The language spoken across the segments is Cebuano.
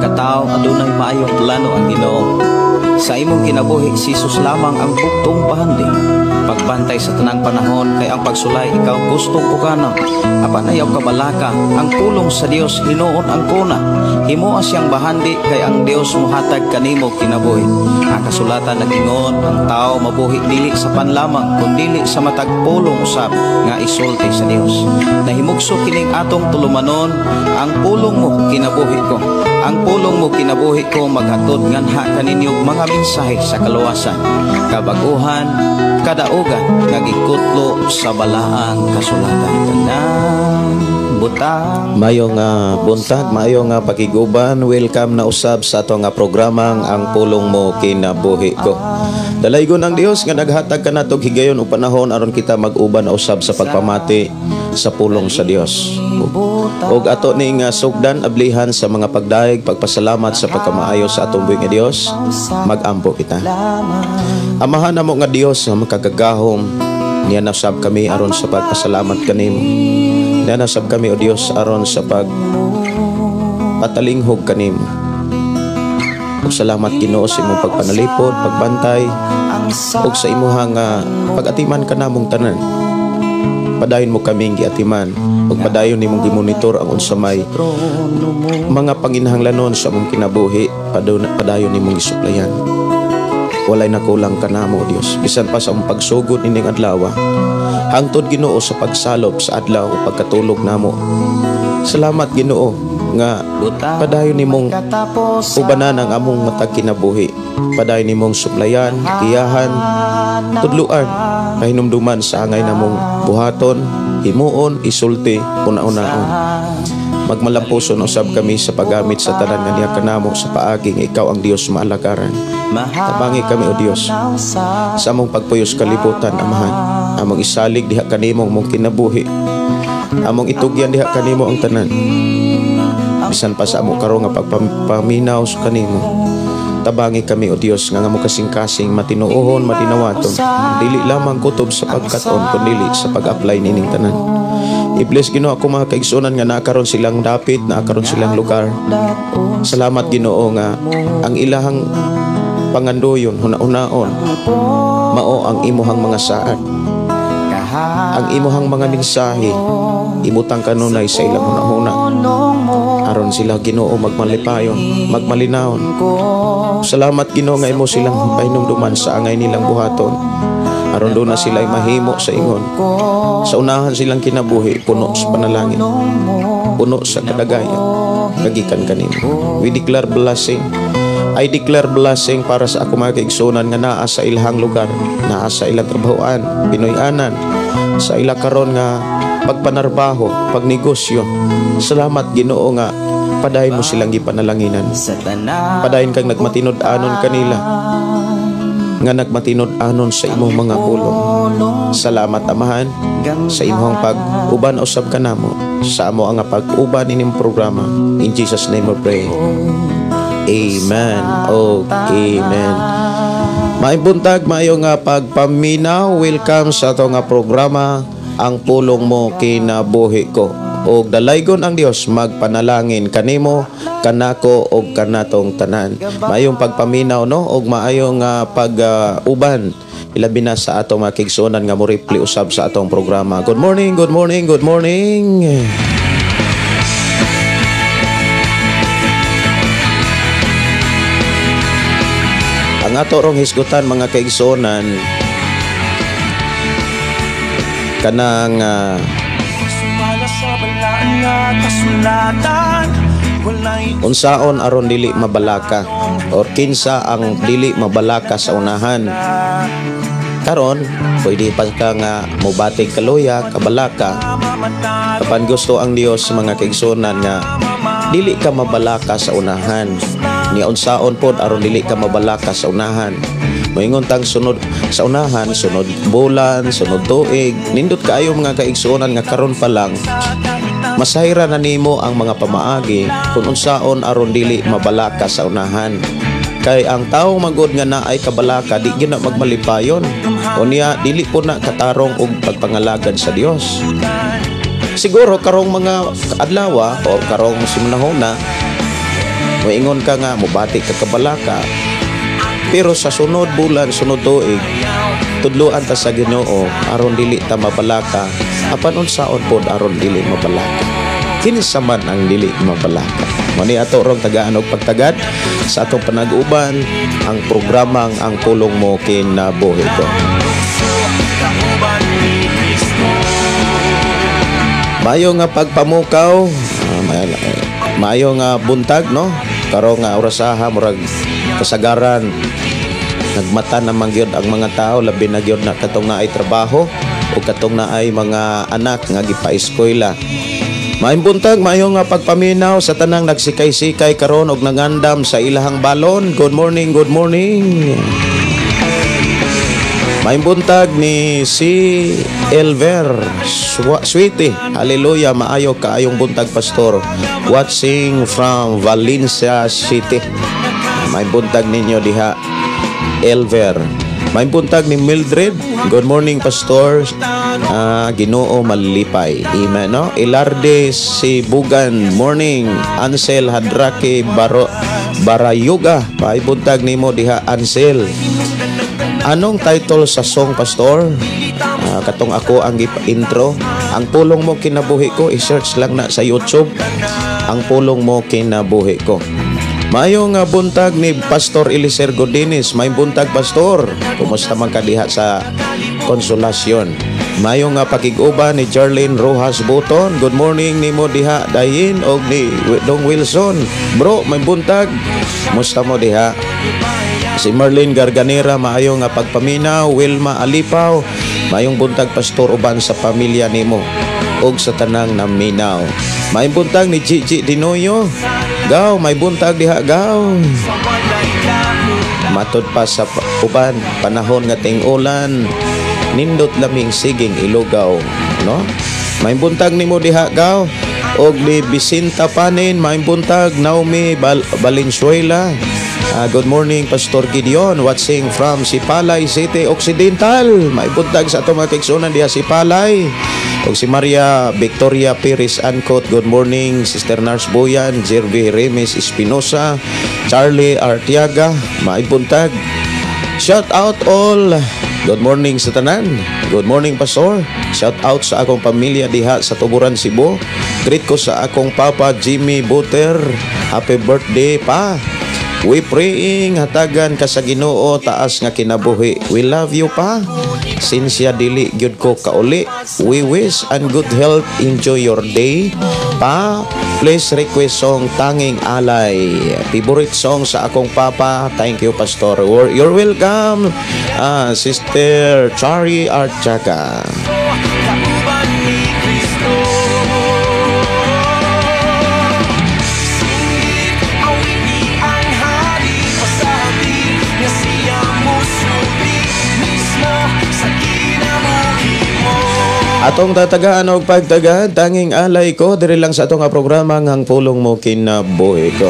Pagkatao, adunay maayong plano ang Ginoo. Sa imong kinabuhi, si Jesus lamang ang buktong bahandi. Pagbantay sa tanang panahon kay ang pagsulay ikaw gustong pugana. Apan ayaw kabalaka, ang pulong sa Dios hinuon ang kuna. Himoa siyang bahandi kay ang Dios mohatag kanimo kinabuhi. Ang kasulatan nag-ingon, ang tao mabuhi dili sa pan lamang kundili sa matag pulong usab nga isulti sa Dios. Nahimugso kining atong tulumanon, ang pulong mo kinabuhi ko. Ang pulong mo kinabuhi ko maghatod nganha kaninyo mga mensahe sa kaluwasan, kabaguhan, kadaugan nga gikutlo sa balaang kasulatan. Tanang butang. Maayong buntag, maayong pakiguban. Welcome na usab sa ato nga programang Ang Pulong Mo Kinabuhi Ko. Dalaygon ang Dios nga naghatag kanatog higayon o panahon aron kita mag-uban na usab sa pagpamati sa pulong sa Dios. Og ato ning sugdan ablihan sa mga pagdayeg, pagpasalamat sa pagkamaayo sa atong buhi nga Dios. Magampo kita. Amahan namo nga Dios nga makagagahom, niya nasab kami aron sa pagpasalamat kanimo. Niya nasab kami o Dios aron sa pag patalinghog kanimo. Ug salamat Ginoo sa imong pagpanalipod, pagbantay ug sa imuhang pag-atiman kanamong tanan. Padayon mo kaming giatiman ug padayon nimong gimonitor ang unsa may mga panginahanglanon sa among kinabuhi, padayon nimong gisuplayan. Walay nakulang kanamo, Dios. Bisan pa sa among pagsugod ining adlaw, hangtod Ginoo sa pagsalop sa adlaw ug pagkatulog namo. Salamat Ginoo nga padayon nimong ubanan ang among matag kinabuhi. Padayon nimong suplayan, giyahan, tudluan, pahinumduman sa angay namong buhaton, himuon, isulti, una-unaon. Magmalampuson usab kami sa paggamit sa tanan nga niya kanamo sa paagi nga ikaw ang Dios maalagaran. Tabangi kami o Dios sa among pagpuyos kalibutan, Amahan. Among isalig diha kanimo ang among kinabuhi. Among itugyan diha kanimo ang tanan. Bisan pa sa amo karon nga pagpaminaw sa kanimo. Tabangi kami o Dios nga amo kasing-kasing matinuohon, madinawaton. Dili lamang kutob sa pagkat-on kundi sa pag-apply nining tanan. I-bless Ginoo ako mga kaigsuonan nga nakaron silang dapit, nakaron silang lugar. Salamat Ginoo nga ang ilahang pangandoyon, huna-hunaon, mao ang imuhang mga saad. Ang imuhang mga mensahe ibutang kanunay sa ilang hunahuna. Aron sila Ginoo magmalipayon, magmalinawon. Salamat Ginoo nga imo silang pahinumduman sa angay nilang buhaton. Aron doon na sila ay mahimo sa ingon. Sa unahan silang kinabuhi, puno sa panalangin, puno sa kadagayan, kagikan kanimo. We declare blessing. I declare blessing para sa ako mga kaigsuonan nga naa sa ilahang lugar, naa sa ilang trabahoan, Pinoy-anan, sa ila karon nga pagpanarbaho, pagnegosyo. Salamat Ginoo nga padayon mo silang gipanalanginan. Padayon kang nagmatinud-anon kanila, nga nagmatinud-anon sa imong mga pulong. Salamat Amahan sa imong pag-uban usab kanamo, sa amo ang pag-uban ining programa. In Jesus name we pray. Amen. Oh, amen. Maayong buntag, maayong pagpaminaw. Welcome sa ato nga programa Ang Pulong Mo Kinabuhi Ko. Og dalaygon ang Dios magpanalangin kanimo, kanako og kanatong tanan. Maayong pagpaminaw no og maayong pag-uban ilabi na sa atong mga kaigsuonan nga mo-reply usab sa atong programa. Good morning, good morning, good morning. Ang ato rong hisgutan mga kaigsuonan kanang unsaon aron dili mabalaka or kinsa ang dili mabalaka sa unahan. Karon pwede pa ka nga mobatig kaluya, kabalaka. Apan gusto ang Dios mga kaigsuonan nga dili ka mabalaka sa unahan. Ni unsaon pod aron dili ka mabalaka sa unahan. Moingon tang sunod sa unahan, sunod bulan, sunod tuig. Nindot kaayo mga kaigsuonan nga karon pa lang masayra na nimo ang mga pamaagi kung unsaon aron dili mabalaka sa unahan. Kay ang tawo magod nga naay kabalaka di gyud na magmalipayon. O niya dili po na katarong og pagpangalagad sa Dios. Siguro karong mga adlaw o karong simnahona Moingon ka nga mobati ka kabalaka, pero sa sunod bulan, sunod tuig, tudloan ta sa Ginoo aron dili ta mabalaka, apan unsaon pod aron dili mabalaka? Kinsa man ang dili mabalaka? Mao ni ato rong tagaan og pagtagad sa atong panag-uban, ang programang Ang Pulong Mo Kinabuhi Ko. Maayo nga pagpamukaw, maayo nga buntag, no? Karon nga orasaha, murag kasagaran nagmata naman gyud ang mga tao, labi na gyud na katong naay trabaho o katong naay mga anak nga gipa-eskwela. Maayong buntag, maayo nga pagpaminaw sa tanang nagsikay-sikay karon og nangandam sa ilahang balon. Good morning, good morning. Maayong buntag ni si Elver Sweetie. Hallelujah, maayo kaayong buntag, Pastor. Watching from Valencia City. Maayong buntag ninyo diha, Elver. Maayong buntag ni Mildred. Good morning, Pastor. Ginoo malipay. Amen, no? Ilarde Sibugan, morning. Ansel Hadrake Barayuga. Maayong buntag nimo diha, Ansel. Anong title sa song, Pastor? Katong ako ang intro. Ang Pulong Mo Kinabuhi Ko. I-search lang na sa YouTube. Ang Pulong Mo Kinabuhi Ko. Maayong buntag ni Pastor Eliser Godines. Maayong buntag, Pastor. Kumusta man ka diha sa Konsolasyon? Maayong pakig-uban ni Jarlene Rojas Buton. Good morning nimo diha, Dayin, og ni Dong Wilson. Bro, may buntag. Kumusta mo diha? Si Marlene Garganera, maayong pagpaminaw. Wilma Alipaw, maayong buntag, Pastor, uban sa pamilya nimo og sa tanang naminaw. Maayong buntag ni Gigi Dinoyo. Gaw, may buntag diha, gaw. Matod pa sa uban, panahon nga ting-ulan, nindot laming siging ilugaw, no? May buntag nimo diha, gaw. Og ni Bisinta Panin, may buntag. Naomi Valenzuela. Good morning, Pastor Gideon, watching from Sipalay City, Occidental. May buntag sa atong mga kaigsuonan diha Sipalay. Og si Maria Victoria Perez Ancot, good morning. Sister Nars Boyan, Jervy Remes Espinosa, Charlie Artiaga, may buntag. Shout out all. Good morning sa tanan. Good morning, Pastor. Shout out sa akong pamilya diha sa Tuburan, Cebu. Greet ko sa akong papa Jimmy Buter. Happy birthday, pa. We praying hatagan ka sa Ginoo taas nga kinabuhi. We love you, pa. Sinsya dili gyud ko kauli. We wish and good health. Enjoy your day, pa. Please request song Tanging Alay. Favorite song sa akong papa. Thank you, Pastor. You're welcome, Sister Chari Archaga. Atong tatagaan og pagtagad, Tanging Alay Ko, diri lang sa atong programa Ang Pulong Mo Kinabuhi Ko.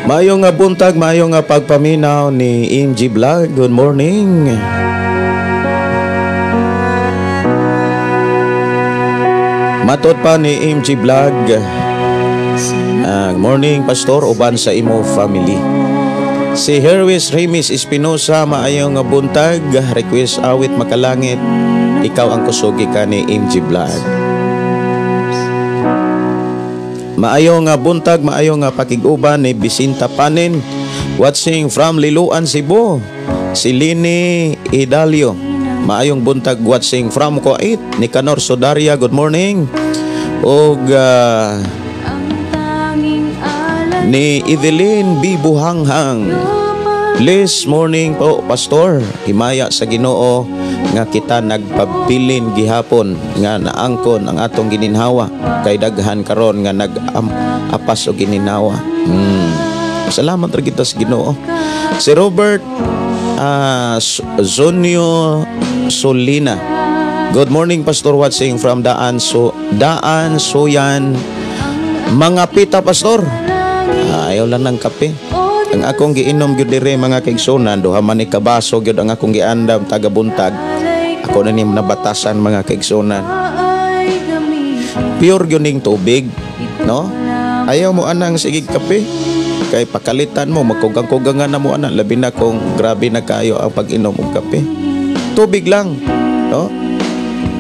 Maayong nga buntag, maayong nga pagpaminaw ni MG Vlog. Good morning. Matod pa ni MG Vlog. Morning, Pastor, uban sa imo family. Si Herwis Remis Espinosa, maayong buntag. Request awit Makalangit, Ikaw ang Kusugi Ka ni MG Vlog. Maayong buntag, maayong pakig-uban ni Bisinta Panin, watching from Liloan, Cebu. Si Lini Idalio, maayong buntag, watching from Kuwait. Nicanor Sodaria, good morning. Og ni Evelyn B. Buhanghang. This morning po, Pastor, himaya sa Ginoo nga kita nagpabilin gihapon nga naangkon ang atong gininhawa kay daghan karon nga nag-apas og gininhawa. Salamat ra kita sa Ginoo. Si Robert Zonio Solina. Good morning, Pastor, watching from Daan Daan Soyan. Mga pita, Pastor. Ayaw lang ng kape. Ang akong giinom gyud dire, mga kaigsunan, duha man ni ka baso gyud ang akong giandam taga buntag. Ako na ni nabatasan, mga kaigsunan. Pure gyud ning tubig, no? Ayaw mo anang sige kape kay pakalitan mo, magkugang-kugangan na mo ana, labi na kung grabe na kayo ang pag-inom og kape. Tubig lang, no?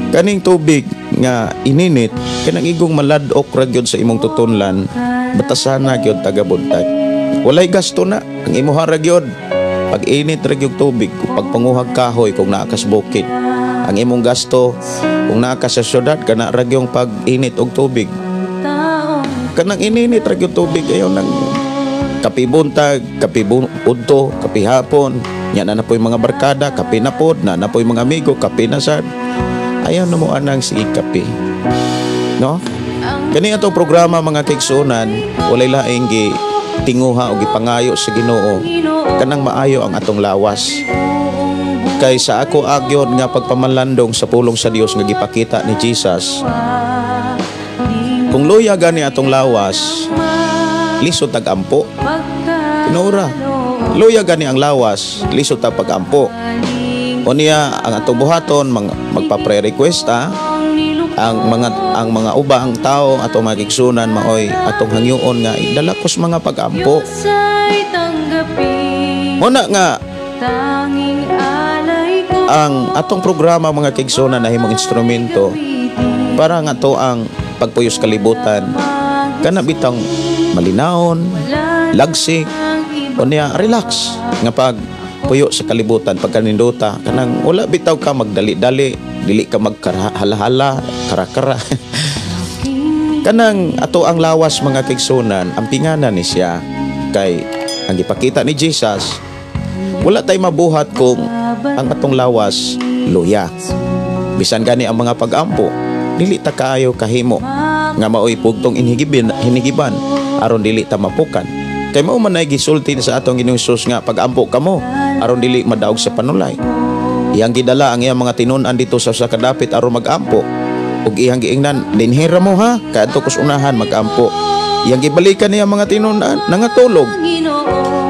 Kaning tubig nga ininit, kanang igong malad-ok ra gyud sa imong tutunlan, batasan na gyud taga buntag. Walay gasto na, ang imuha ra gyud pag init ra gyud tubig, pagpanguhag kahoy kung naa kas bukid. Ang imong gasto kung naa ka sa syudad, kana ra gyud pag init og tubig. Kanang ininit ra gyud tubig, ayaw nang kape buntag, kape udto, kape hapon. Nya na na po'y mga barkada, kape na pod, na na po'y mga amigo, kape na sad. Ayaw na mo anang sige kape. No? Kani atong programa, mga kaigsuonan, walay laing gi tinguha o gipangayo sa Ginoo kanang maayo ang atong lawas. Kay sa ako agyon nga pagpamalandong sa pulong sa Dios nga gipakita ni Jesus, kung luya gani atong lawas, lisod tag-ampo. Tinuora. Luya gani ang lawas, lisod tag pag-ampo. O niya ang atong buhaton magpa-prayer request ta, ang mga ubang tao atong mga igsunan maoy atong hangyoon nga idala kos mga pag-ampo. Muna nga ang atong programa, mga kaigsunan, nahimong instrumento para nga to ang pagpuyos kalibutan kana bitang malinawon, lagsik, o niya relax nga pag puyo sa kalibutan, pagkaninduta, kanang wala bitaw ka magdali-dali, dili ka magkarahala-hala, kara-kara. Kanang ato ang lawas, mga kaigsunan, ang pinganan ni siya kay ang gipakita ni Jesus, wala tay mabuhat kung ang atong lawas luya. Bisan gani ang mga pag-ampo, dili ta kaayo kahimo nga maoy pugtong inhigibin, hinigiban aron dili ta mapukan. Kay mao man ay gisulti sa atong Ginoong Hesus nga pag-ampo kamo aron dili madaog sa panulay. Iyang gidala ang iyang mga tinun-an dito sa usa ka dapit aron mag-ampo. Ug iyang giingnan, "Dinhira mo ha, kay adto kus unahan mag-ampo." Iyang gibalikan niya mga tinun-an, nangatulog.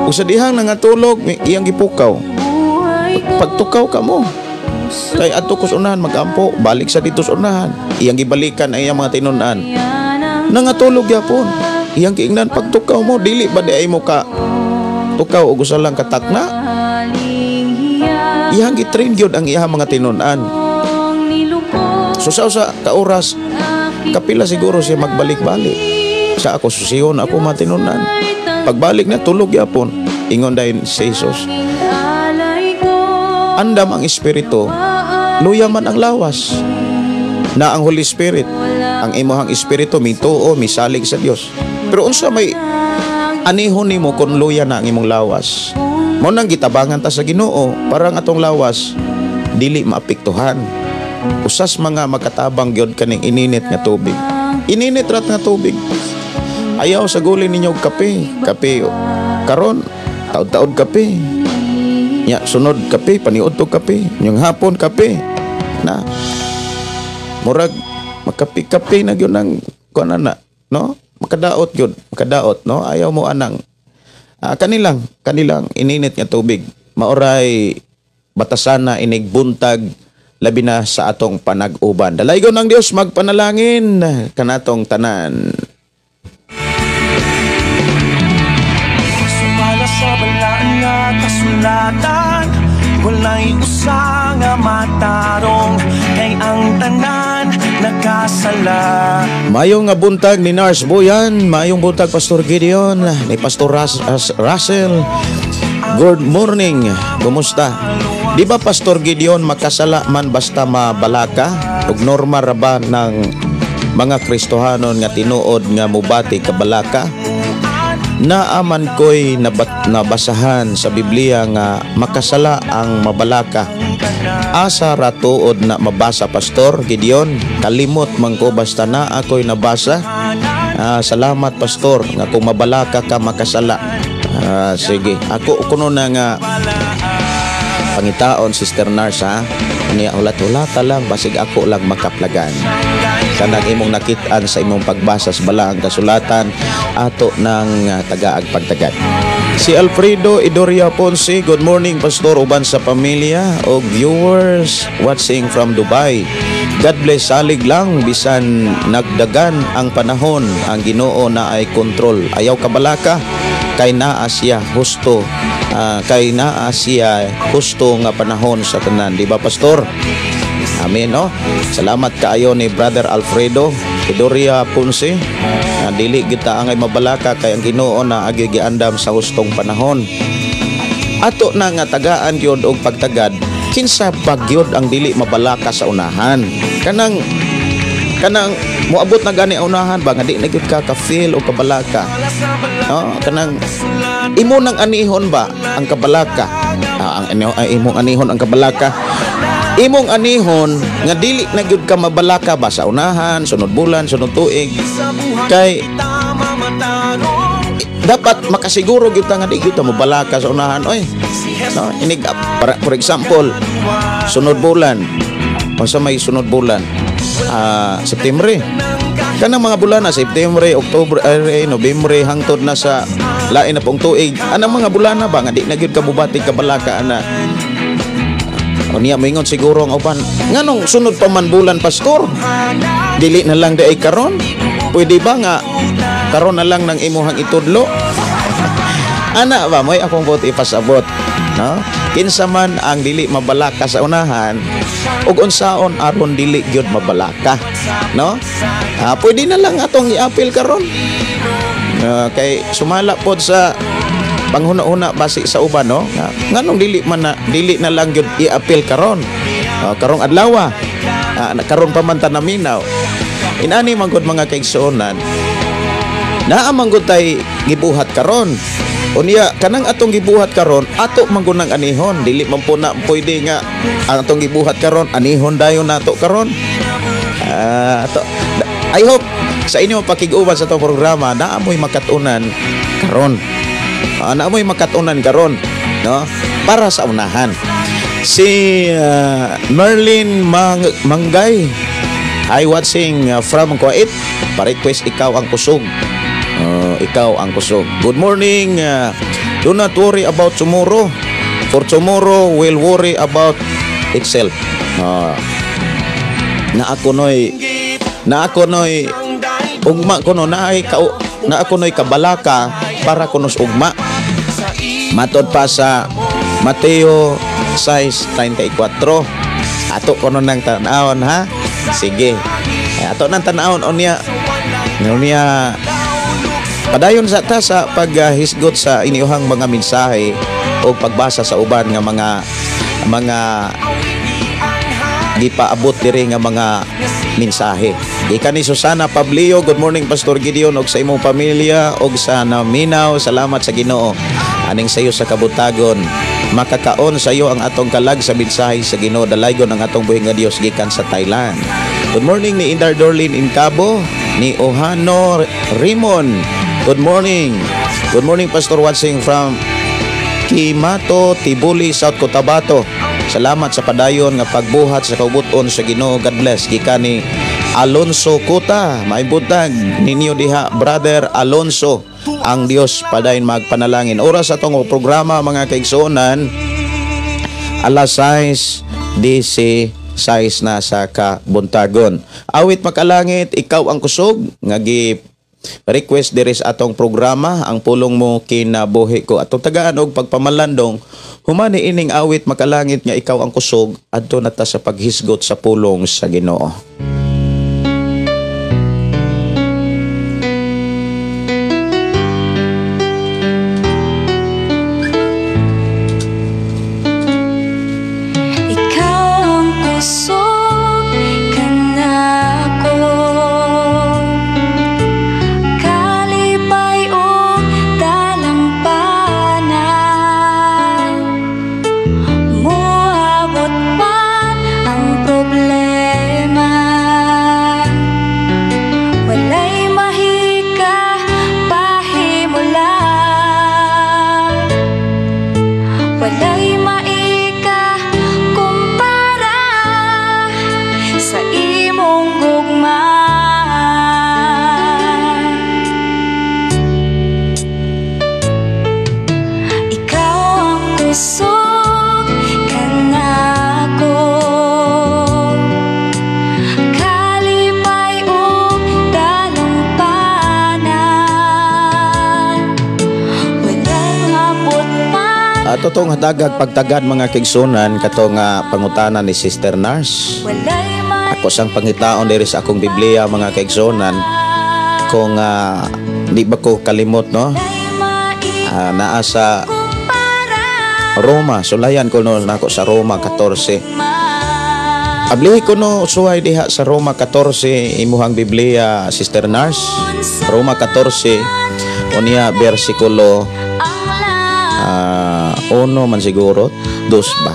Ug sa dihang nangatulog, iyang gipukaw. "Pagtukaw ka mo. Kay adto kus unahan mag-ampo, balik sa dito sa unahan." Iyang gibalikan ang iyang mga tinun-an. Nangatulog gyapon. Iyang giingnan, "Pagtukaw mo, dili ba di ay mo ka tukaw og usa lang katakna?" Iyang gitrain gyud ang iyang mga tinun-an. So sa usa ka oras, kapila siguro siya magbalik-balik. Sa ako susiyon ako mga tinun-an. Pagbalik na, tulog gyapon. Ingon dayon si Jesus, "Andam ang espiritu, luya man ang lawas." Na ang Holy Spirit, ang imuhang espiritu mituo, misalig sa Dios. Pero unsa may anihon nimo kung luya na ang imong lawas? Mo nang gitabangan ta sa Ginoo para ang atong lawas dili maapektuhan. Usas mga makatabang gyud kaning ininit nga tubig. Ininit rat nga tubig. Ayaw sa gulin ninyo og kape. Kape karon, taod-taod kape. Nya sunod kape, paniudto kape, yung hapon kape. Na murag makape-kape na gyud ang kuan na, no? Makadaot gyud, makadaot, no? Ayaw mo anang kanilang ininit nga tubig. Maoray batasan na inig buntag, labi na sa atong panag-uban. Dalaygon ng Dios, magpanalangin kanatong tanan. Sumala sa balaan nga kasulatan, walay usa nga matarong, kay ang tanan nakasala. Mayong nga buntag ni Nars Boyan, mayong buntag Pastor Gideon, ni Pastor Russell. Good morning. Kumusta? Di ba, Pastor Gideon, makasala man basta mabalaka? Ug normal ra ba ng mga Kristohanon nga tinuod nga mubati kabalaka? Naaman ko'y nabasahan sa Biblia nga makasala ang mabalaka. Asa ra tuod na mabasa, Pastor Gideon? Kalimot man ko, basta na ako'y nabasa. Salamat, Pastor, nga kung mabalaka ka makasala. Sige, ako kuno na nga pangitaon, Sister Nars, ha. Niya hulat-hulata lang basig ako lang makaplagan. Kanang imong nakit-an sa imong pagbasa sa balaang kasulatan ato ng tagaag pagtagad. Si Alfredo Idoria Ponce, good morning, Pastor, uban sa pamilya o viewers watching from Dubai. God bless, salig lang bisan nagdagan ang panahon, ang Ginoo na ay control. Ayaw kabalaka kay naa siya husto, kay naa siya husto nga panahon sa tanan, di ba, Pastor? Amen, no? Salamat kaayo ni Brother Alfredo Idoria Ponce. Na dili kita angay mabalaka kay ang Ginoo na agi giandam sa hustong panahon. Ato na nga tagaan gyud og pagtagad, kinsa ba gyud ang dili mabalaka sa unahan? Kanang kanang moabot na gani ang unahan ba nga di na gyud ka ka-feel og kabalaka. No, kanang imo nang anihon ba ang kabalaka? Ang imong anihon ang kabalaka. Imong anihon nga dili na gyud ka mabalaka ba sa unahan, sunod bulan, sunod tuig. Kay dapat makasiguro gyud ta nga di gyud ta mabalaka sa unahan oy. No, inig para, for example, sunod bulan. Unsa may sunod bulan? September. Kanang mga bulan na September, October, ay, November hangtod na sa lain na pong tuig. Anang mga bulan na ba nga di na gyud ka mubati kabalaka ana? O niya moingon siguro ang uban, nganong sunod pa man bulan, Pastor? Dili na lang di ay karon? Pwede ba nga karon na lang ng imuhang itudlo? Ana ba mo'y akong buot ipasabot, no? Kinsa man ang dili mabalaka sa unahan ug unsaon aron dili gyud mabalaka, no? Pwede na lang atong iapil karon. Kay sumala pod sa panghuna-huna basi sa uban, no? Nganong dili man na dili na lang gyud iapil karon? Karong adlaw, karon pa man ta naminaw. Inani man gud, mga kaigsuonan, naa man gud tay gibuhat karon. Unya kanang atong gibuhat karon, ato man gud nang anihon, dili man po na pwede nga ang atong gibuhat karon anihon dayon nato karon. Ato, I hope sa inyo pakig-uban sa atong programa naa moy makat-unan karon. Naa moy makat-unan karon, no? Para sa unahan. Si Merlin Manggay I watching from Kuwait. Pa-request "Ikaw ang Kusog." Ikaw ang Kusog. Good morning. Do not worry about tomorrow, for tomorrow will worry about itself. Na ako noy ugma kuno naay ka na ako noy kabalaka para kuno sa ugma. Matod pa sa Mateo 6:34. Ato kuno nang tan-awon, ha. Sige. Ay, ato nang tan-awon unya. Unya padayon sa ta sa paghisgot sa inyuhang mga mensahe o pagbasa sa uban nga mga gipaabot diri nga mga mensahe. Gikan ni Susana Pablio, good morning, Pastor Gideon, og sa imong pamilya og sa naminaw, salamat sa Ginoo. Aning sayo sa kabutagon, makakaon sa iyo ang atong kalag sa mensahe sa Ginoo, dalaygon ang atong buhi nga Dios, gikan sa Thailand. Good morning ni Indar Dorlin Incabo, ni Ohano Rimon. Good morning. Good morning, Pastor, watching from Kimato, Tibuli, South Cotabato. Salamat sa padayon nga pagbuhat sa kaubuton sa Ginoo. God bless. Gikan ni Alonso Kuta. Maibutag ninyo diha, Brother Alonso. Ang Dios padayon magpanalangin. Oras atong programa, mga kaigsuonan, alas 6 DC 6 na sa kabuntagon. Awit "Makalangit, Ikaw ang Kusog" nga gi request diri sa atong programa, "Ang Pulong Mo Kinabuhi Ko." Atong tagaan og pagpamalandong humani ining awit "Makalangit" nga "Ikaw ang Kusog," adto na ta sa paghisgot sa pulong sa Ginoo. Ikaw ang kusog kanako, kalipay ug dalampanan. Moabot man ang problema, Ato tong hatagag pagtagad, mga kaigsuonan, kato nga pangutana ni Sister Nars. Walay may Ako sang pangitaon diri sa akong Biblia, mga kaigsuonan, kung di ba ko kalimot, no? Naa sa Roma, sulayan ko no nako sa Roma 14. Ablihi ko no suway diha sa Roma 14 imuhang Biblia, Sister Nars. Roma 14 unya bersikulo uno man siguro, dos ba?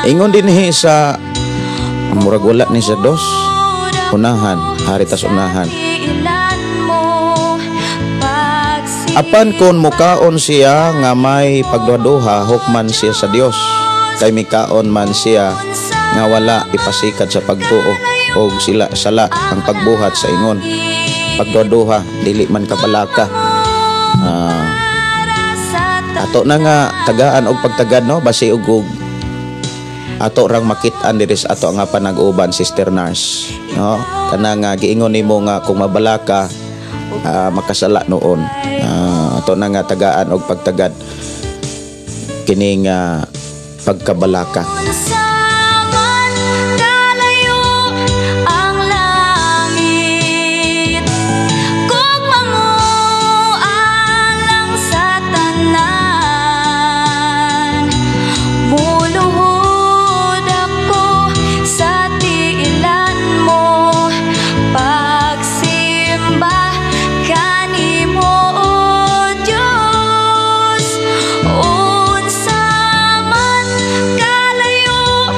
Ingon dinhi sa, murag wala ni sa dos. Unahan, hari tas unahan. Apan kon mukaon siya nga may pagduhaduha, hukman siya sa Dios. Kay mikaon man siya nga wala ipasikat sa pagtuo og sila sala ang pagbuhat sa ingon. Pagduhaduha, dili man kabalaka. Ato na nga tagaan og pagtagad, no, basi og ato rang makit-an diri sa ato nga panag-uban, Sister Nars, no, kana nga giingon nimo nga kung mabalaka, makasala noon. Ato na nga tagaan og pagtagad kining pagkabalaka. Unsa man kalayo ang langit, gugma mo alang sa tanan. Muluhod ako sa tiilan mo, pagsimba kanimo, O Diyos. Unsa man kalayo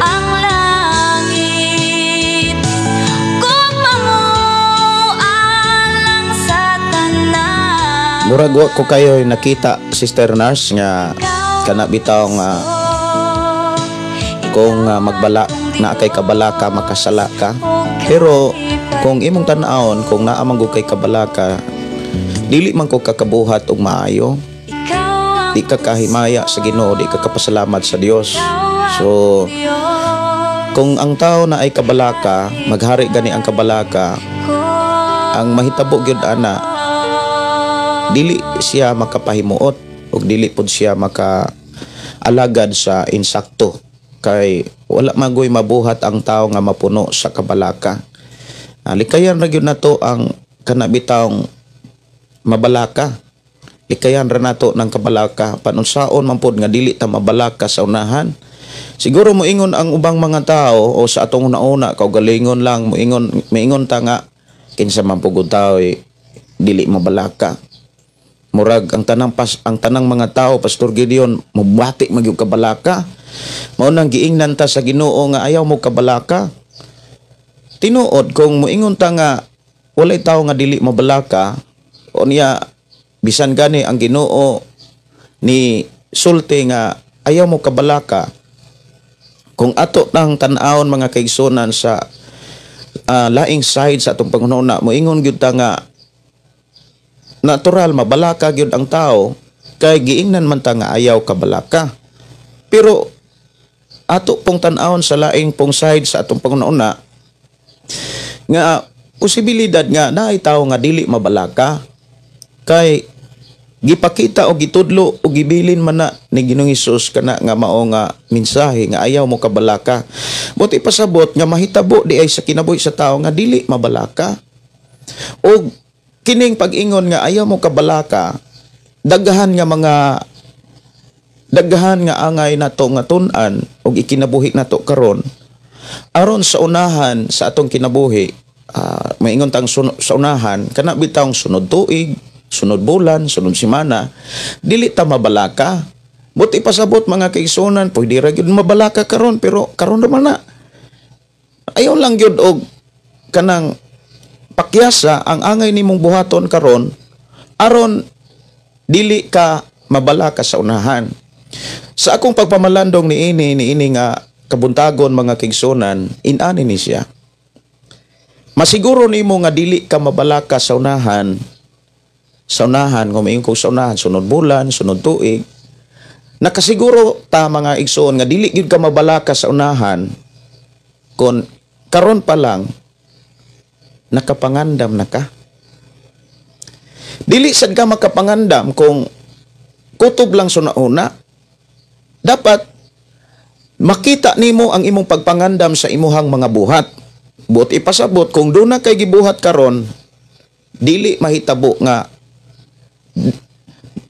ang langit, gugma mo alang sa tanan. Murag wa ko kayo nakita, Sister Nars, nga kana bitaw nga kung magbala na kay kabalaka, makasala ka. Pero kung imong tan-awon, kung naa man gud kay kabalaka, dili man ko kakabuhat og maayo, di ka kahimaya sa Ginoo, di ka kapasalamat sa Dios. So kung ang tao na ay kabalaka, maghari gani ang kabalaka, ang mahitabo gyud ana, dili siya makapahimuot ug dili pud siya maka alagad sa insakto kay wala magoy mabuhat ang tao nga mapuno sa kabalaka. Likayan ra gyud nato ang kana bitawng mabalaka. Likayan ra nato ng kabalaka, panunsaon man pod nga dili ta mabalaka sa unahan. Siguro moingon ang ubang mga tao o sa atong una-una kaugalingon lang, moingon moingon ta nga kinsa man pugod tao eh, dili mabalaka. Murag ang tanang mga tao, Pastor Gideon, mabati magyud kabalaka. Mao nang giingnan ta sa Ginoo nga ayaw mo kabalaka. Tinuod kung moingon ta nga walay tao nga dili mabalaka, unya bisan gani ang Ginoo ni sulti nga ayaw mo kabalaka, kung ato nang tan-awon, mga kaigsunan, sa laing side sa atong panghuna, moingon gyud ta nga natural mabalaka gyud ang tao kay giingnan man ta nga ayaw kabalaka. Pero ato pong tan-awon sa laing pong side sa atong panghuna nga posibilidad nga naay tao nga dili mabalaka kay gipakita o gitudlo o gibilin man na ni Ginoong Hesus kana nga mao nga mensahe nga ayaw mo kabalaka. Buot ipasabot nga mahitabo di ay sa kinabuhi sa tao nga dili mabalaka. Og kining pag-ingon nga ayaw mo kabalaka, daghan nga angay nato nga tun-an og ikinabuhi nato karon aron sa unahan sa atong kinabuhi. Maingon tang sa unahan, kana bitawng sunod tuig, sunod bulan, sunod semana, dili ta mabalaka. Buot ipasabot, mga kaigsunan, pwede ra gyud mabalaka karon, pero karon naman na ayaw lang gyud og kanang pakyasa ang angay nimong buhaton karon aron dili ka mabalaka sa unahan. Sa akong pagpamalandong niini nga kabuntagon, mga kaigsunan, inani ni siya. Masiguro nimo nga dili ka mabalaka sa unahan, sa unahan, kung maingon ko sa unahan, sunod bulan, sunod tuig, nakasiguro ta, mga igsoon, nga dili gyud ka mabalaka sa unahan kung karon pa lang nakapangandam na ka. Dili sad ka makapangandam kung kutob lang suna-una. Dapat makita nimo ang imong pagpangandam sa imuhang mga buhat. Buot ipasabot, kung duna kay gibuhat karon, dili mahitabo nga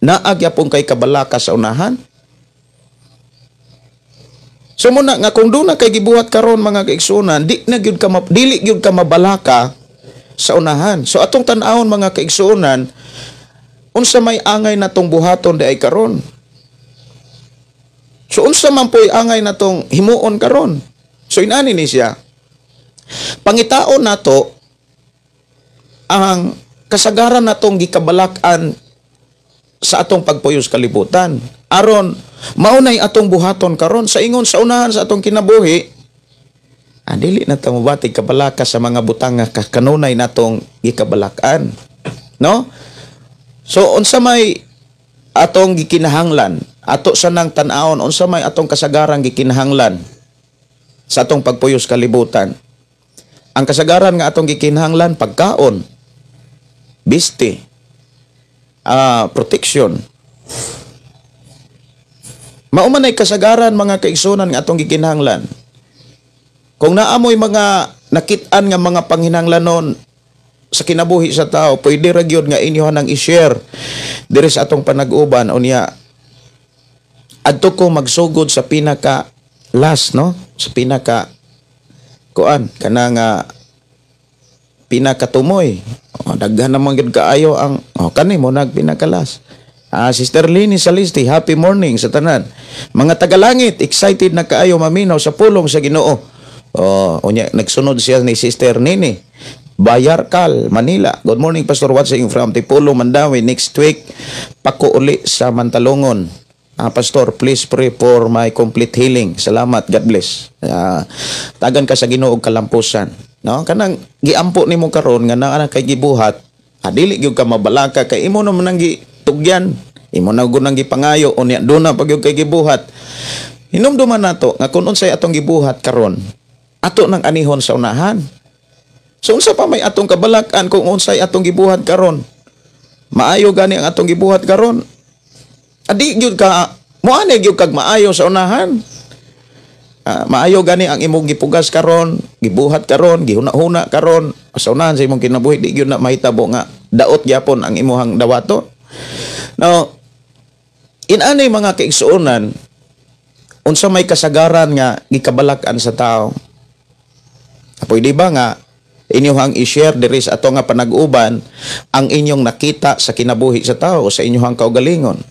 naa gyapon kay kabalaka sa unahan. So muna nga kung duna kay gibuhat karon, mga kaigsuonan, di na gyud ka dili gyud ka mabalaka sa unahan. So atong tan-awon, mga kaigsuonan, unsa may angay natong buhaton di ay karon. So unsa man po'y angay natong himuon karon. So inani ni siya. Pangitaon nato ang kasagaran natong gikabalak-an sa atong pagpuyos kalibutan. Aron maunay atong buhaton karon sa ingon sa unahan sa atong kinabuhi, dili na ta mobatig kabalaka sa mga butang nga kanunay natong gikabalak-an. No? So unsa may atong gikinahanglan, ato sa nang tan-awon unsa may atong kasagaran gikinahanglan sa atong pagpuyos kalibutan. Ang kasagaran nga atong gikinahanglan, pagkaon, bisti, protection. Mao man ay kasagaran, mga kaigsunan, nga atong gikinahanglan. Kung naamoy mga nakit-an nga mga panghinanglanon sa kinabuhi sa tao, pwede ra gyud nga inyo nang i-share diri sa atong panag-uban. Unya adto ko magsugod sa pinaka last, no, sa pinaka kuan kana nga pinakatumoy. Oh, daghan naman gyud kaayo ang, oh, kani mo nag pinaka-last. Sister Lini Salisti, happy morning sa tanan. Mga tagalangit, excited na kaayo maminaw sa pulong sa Ginoo. Oh, unya nagsunod siya ni Sister Nini. Bayarkal, Manila. Good morning, Pastor, watching from Tipulo, Mandawi. Next week, pako uli sa Mantalongon. Pastor, please pray for my complete healing. Salamat, God bless. Tagan ka sa Ginoo og kalampusan. No? Kanang giampo nimo karon nga naa kay gibuhat, dili gyud ka mabalaka kay imo naman ang gitugyan. Imo na gud nang gipangayo, unya duna pa gyud kay gibuhat. Hinumduman nato nga kung unsay atong gibuhat karon, ato nang anihon sa unahan. So unsa pa may atong kabalakan kung unsay atong gibuhat karon? Maayo gani ang atong gibuhat karon. Adi gyud ka moani gyud kag maayo sa unahan. Maayo gani ang imong gipugas karon, gibuhat karon, gihuna-huna karon sa unahan sa imong kinabuhi, di gyud na mahitabo nga daot gyapon ang imuhang dawato. Now, inanay, mga kaigsuonan, unsa may kasagaran nga gikabalak-an sa tao? Pwede ba nga inyong i-share diri sa ato nga panag-uban ang inyong nakita sa kinabuhi sa tao sa inyong kaugalingon?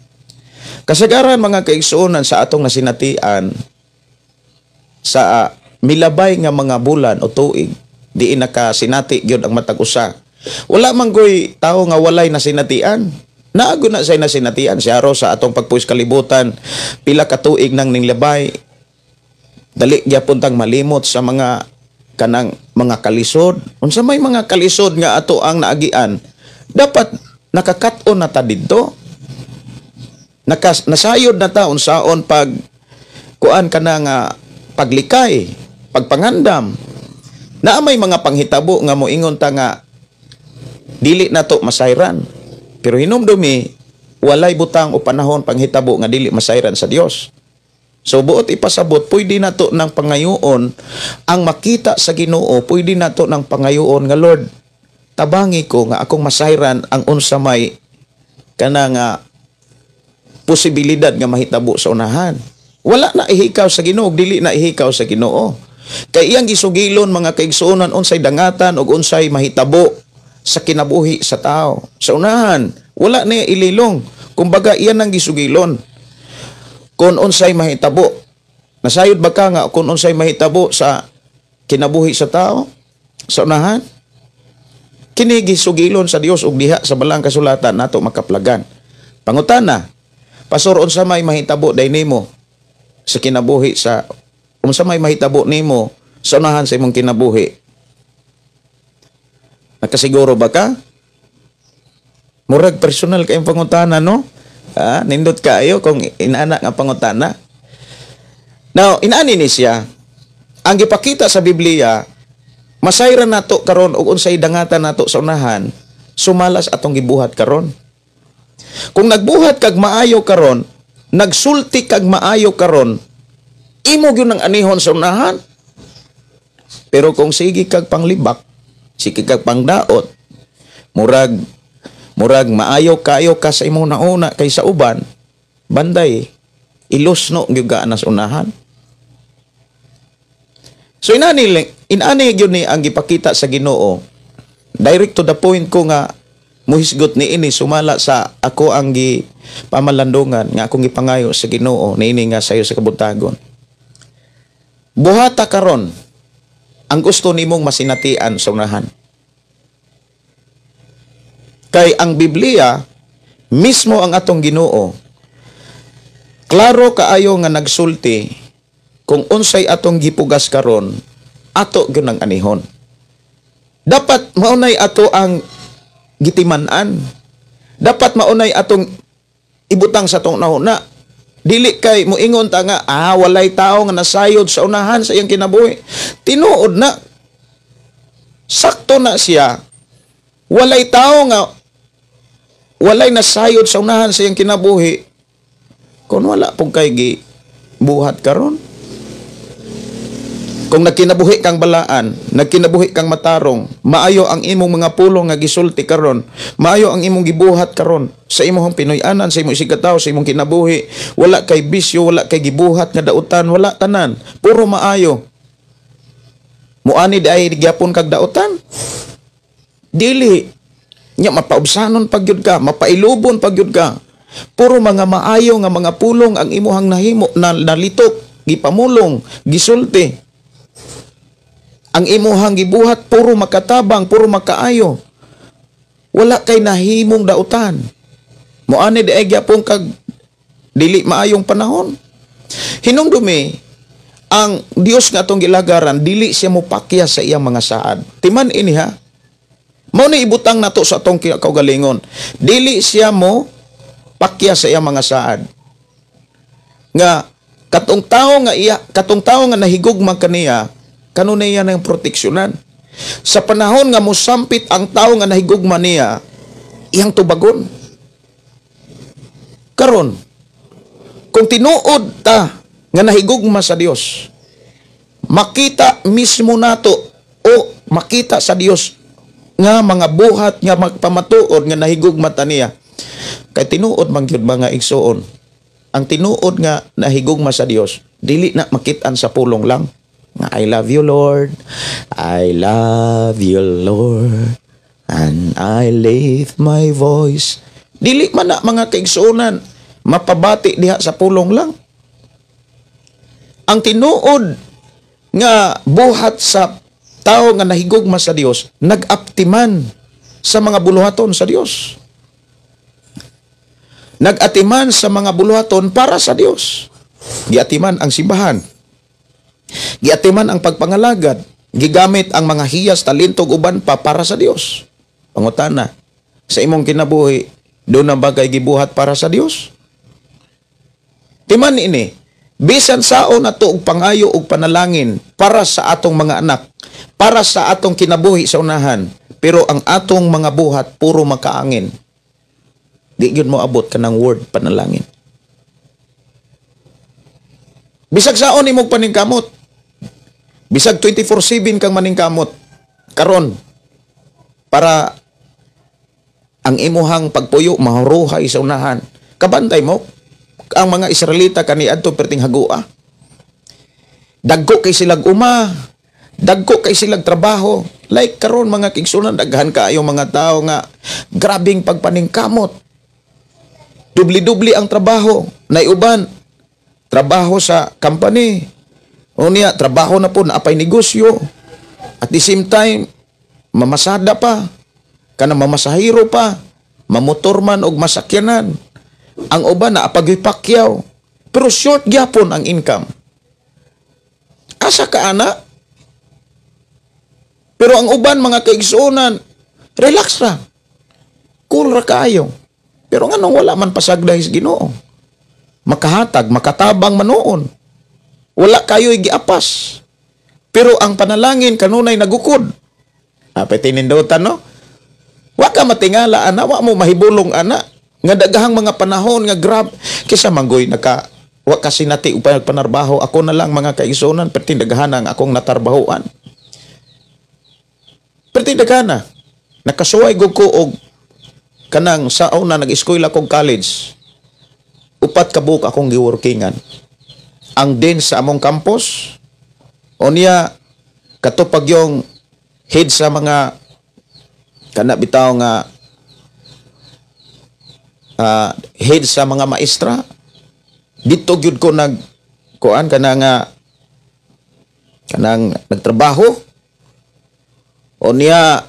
Kasagaran, mga kaigsuonan, sa atong nasinatian sa milabay nga mga bulan o tuig, di nakasinati gyud ang matag usa. Wala man goy tao nga walay nasinatian. Naago na say nasinatian si aro sa atong pagpuwis kalibutan, pila ka tuig nang ninglabay, dali gyapon tang malimot sa mga kanang mga kalisod. Unsa may mga kalisod nga ato ang naagian, dapat nakakat-on na ta didto. Nasayod na ta unsaon pag kuan kana nga paglikay, pagpangandam. Naa may mga panghitabo nga moingon ta nga dili nato masayran. Pero hinumdumi, walay butang o panahon panghitabo nga dili masayran sa Dios. So buot ipasabot, pwede nato ng pangayoon ang makita sa Ginoo, pwede nato ng pangayoon nga, "Lord, tabangi ko nga akong masayran ang unsa may kana nga posibilidad nga mahitabo sa unahan." Wala na ihikaw sa Ginoo, dili na ihikaw sa Ginoo. Kay iyang gisugilon, mga kaigsuonan, unsay dangatan ug unsay mahitabo sa kinabuhi sa tao. Sa unahan, wala na ililong. Kumbaga iyan ang gisugilon. Kung unsay mahitabo. Nasayod ba ka nga kung unsay mahitabo sa kinabuhi sa tao sa unahan? Kini gisugilon sa Dios ug diha sa balang kasulatan nato makaplagan. Pangutana, Pastor, unsa may mahitabo day nimo sa kinabuhi sa unsa may mahitabo nimo sa unahan sa imong kinabuhi? Nakasiguro ba ka? Murag personal kayong pangutana, no? Nindot kaayo kung inana nga pangutana. Now, inani ni siya, ang gipakita sa Biblia, masayran nato karon og unsay dangatan nato sa unahan. Sumala sa atong gibuhat karon. Kung nagbuhat kag maayo karon, nagsulti kag maayo karon, imo gyud ang anihon sa unahan. Pero kung sige kag panglibak, sige kag pangdaot, murag maayo kayo ka sa imong nauna kaysa uban, banday ilusno gyud ka na sa unahan. So inani gyud ni ang gipakita sa Ginoo. Direct to the point ko nga muhisgot ni ini sumala sa ako ang gi pamalandungan nga akong gipangayo sa Ginoo niini nga sayo sa kabuntagon. Buhata karon ang gusto nimong masinatian sa unahan. Kay ang Biblia mismo, ang atong Ginoo, klaro kaayo nga nagsulti kung unsay atong gipugas karon, ato gyud ang anihon. Dapat maunay ato ang gitiman-an. Dapat maunay atong ibutang sa atong nahuna. Dili kay muingon ta nga walay tao nga nasayod sa unahan sa iyang kinabuhi. Tinuod na, sakto na siya. Walay tao nga walay nasayod sa unahan sa iyang kinabuhi kung wala pong kay gi buhat karon. Kung nagkinabuhi kang balaan, nagkinabuhi kang matarong, maayo ang imong mga pulong nga gisulti karon, maayo ang imong gibuhat karon sa imong Pinoy-anan, sa imong isigkatawo, sa imong kinabuhi, wala kay bisyo, wala kay gibuhat nga dautan, wala tanan, puro maayo. Muani di ay gyapon kag dautan? Dili. Nya mapaubsanon pag gyud ka, mapailubon pag gyud ka. Puro mga maayo nga mga pulong ang imuhang nahimo na nalitok, gipamulong, gisulti. Ang imuhang gibuhat puro makatabang, puro makaayo. Wala kay nahimong dautan. Moani di ay gyapon kag dili maayong panahon. Hinumdumi, ang Dios nga atong gilagaran, dili siya mopakya sa iyang mga saad. Timan ini ha. Mao ni ibutang nato sa atong kaugalingon. Dili siya mo pakya sa iyang mga saad. Nga katong tawo nga iya, katong tawo nga nahigugma kaniya, kanunay niya ng proteksyonan. Sa panahon nga mosampit ang tawo nga nahigugma niya, iyang tubagon. Karon, kung tinuod ta nga nahigugma sa Dios, makita mismo nato o makita sa Dios nga mga buhat nga magpamatuod nga nahigugma ta niya. Kay tinuod man gyud, mga igsuon, ang tinuod nga nahigugma sa Dios, dili na makit-an sa pulong lang nga "I love you, Lord. I love you, Lord. And I lift my voice." Dili man na, mga kaigsuonan, mapabati diha sa pulong lang. Ang tinuod nga buhat sa tao nga nahigugma sa Dios, nag-aptiman sa mga buluhaton sa Dios. Nag-atiman sa mga buluhaton para sa Dios. Giatiman ang simbahan. Giatiman ang pagpangalagad. Gigamit ang mga hiyas, talento, uban pa para sa Dios. Pangutana, sa imong kinabuhi, duna ba kay gibuhat para sa Dios? Timan ini, bisan saon nato og pangayo og panalangin para sa atong mga anak, para sa atong kinabuhi sa unahan, pero ang atong mga buhat puro makaangin, di gyud mo abot kanang word panalangin. Bisag saon imong paningkamot, bisag 24/7 kang maningkamot karon para ang imuhang pagpuyo mahuruhay sa unahan. Kabantay mo ang mga Israelita kaniadto perting hagua. Dagko kay silag uma, dagko kay silag trabaho. Like karon, mga kaigsuonan, daghan kaayo mga tao nga grabing pagpaningkamot. Dubli-dubli ang trabaho. Naiuban, trabaho sa company. Unya, trabaho na po, naapay negosyo. At the same time, mamasada pa. Kana mamasahiro pa. Mamotor man og masakyanan. Ang uban na apagipakyaw. Pero short gyapon ang income. Asa ka ana? Pero ang uban, mga kaigsuonan, relax ra. Cool ra kaayo. Pero nganong wala man pasagdahi sa Ginoo? Makahatag, makatabang manoon. Wala kayo giapas. Pero ang panalangin kanunay nagukod. Apay tinindutan, no? Wa ka matingala ana, wa mo mahibulong ana nga daghang mga panahon nga grab kaysa manggoy naka wa kasi nati upang nagpanarbaho. Ako na lang, mga kaigsuonan, perti daghan ang akong natarbahoan. Perti daghana. Nakasuway gud ko og kanang sa una nag-eskwela kog college. 4 ka buok akong giworkingan. Ang dean sa among campus, unya katupag yung head sa mga kana bitaw nga head sa mga maestra. Dito gyud ko nag kuan kana nga kanang nagtrabaho. Unya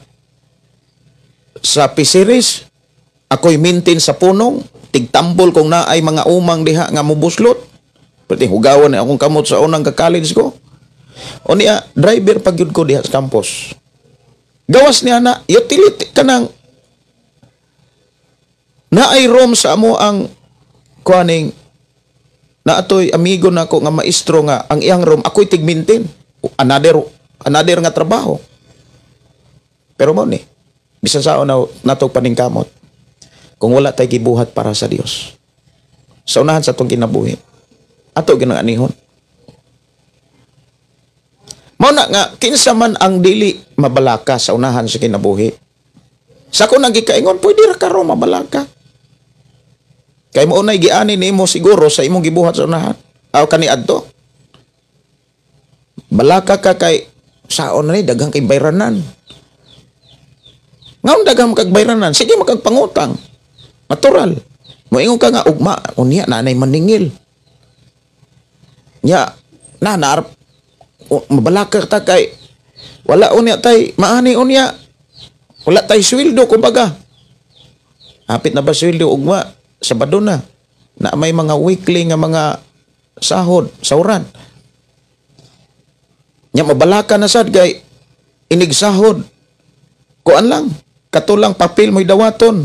sa Pisiris, ako'y maintain sa punong, tigtambol kung naay mga umang diha nga mubuslot. Pwede hugawan na akong kamot sa unang ka-college ko. Unya driver pag gyud ko diha sa campus. Gawas niya na utility kanang naay room sa amo ang kuaning naatoy amigo nako nga maestro nga ang iyang room ako'y tig-maintain. Another nga trabaho. Pero mo ni bisan sao na natog paningkamot kung wala tay gibuhat para sa Dios sa unahan sa atong kinabuhi, ato ginang anihon. Mao na nga kinsa man ang dili mabalaka sa unahan sa kinabuhi. Sa ako nagikaingon, pwede ra karon mabalaka. Kay mo unay giani nimo siguro sa imong gibuhat sa unahan. Aw kaniadto. Balaka ka kay saon na ni daghang kay bayranan. Ngaon daghang kag bayranan, sige makagpangutang. Natural. Moingon ka nga ugma unya nanay maningil. Nya na naarap mabalaka ta kay wala unya tay maani unya. Wala tay sweldo kumbaga. Hapit na ba sweldo ugma? Sabado na. Na may mga weekly nga mga sahod, sahuran. Nya mabalaka na sad kay inig sahod. Kuan lang, katulang papel mo'y dawaton.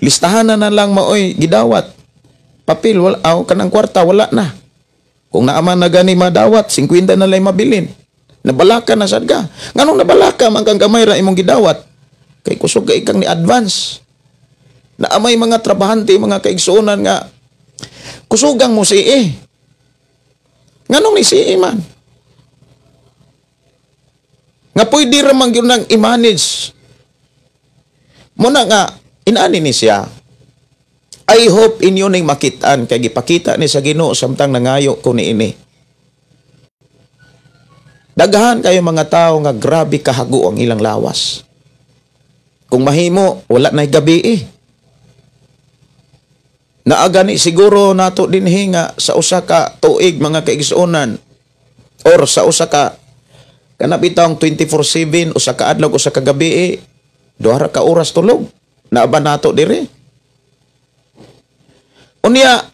Listahan na lang maoy gidawat. Papel wala, aw kanang kwarta wala na. Kung naaman na gani madawat, 50 na lang mabilin. Nabalaka na sad ka. Nganong nabalaka man kang gamay ra imong gidawat? Kay kusog kay kang ni advance. Naamay mga trabahante, mga kaigsuonan nga kusugang mo si eh. Nganong ni si eh man? Nga pwede ra man gyud nang i-manage. Muna nga, inaani ni siya. I hope inyo ning makitaan kay gipakita ni sa Ginoo samtang nangayo ko niini. Daghan kayo mga tao nga grabe kahago ang ilang lawas. Kung mahimo, wala na'y gabi eh. Naagani siguro nato dinhi nga sa usa ka tuig mga kaigsuonan or sa usa ka kana bitawng 24/7 usa ka adlaw usa ka gabi eh, duha ra ka oras tulog. Naa ba nato dire? Unya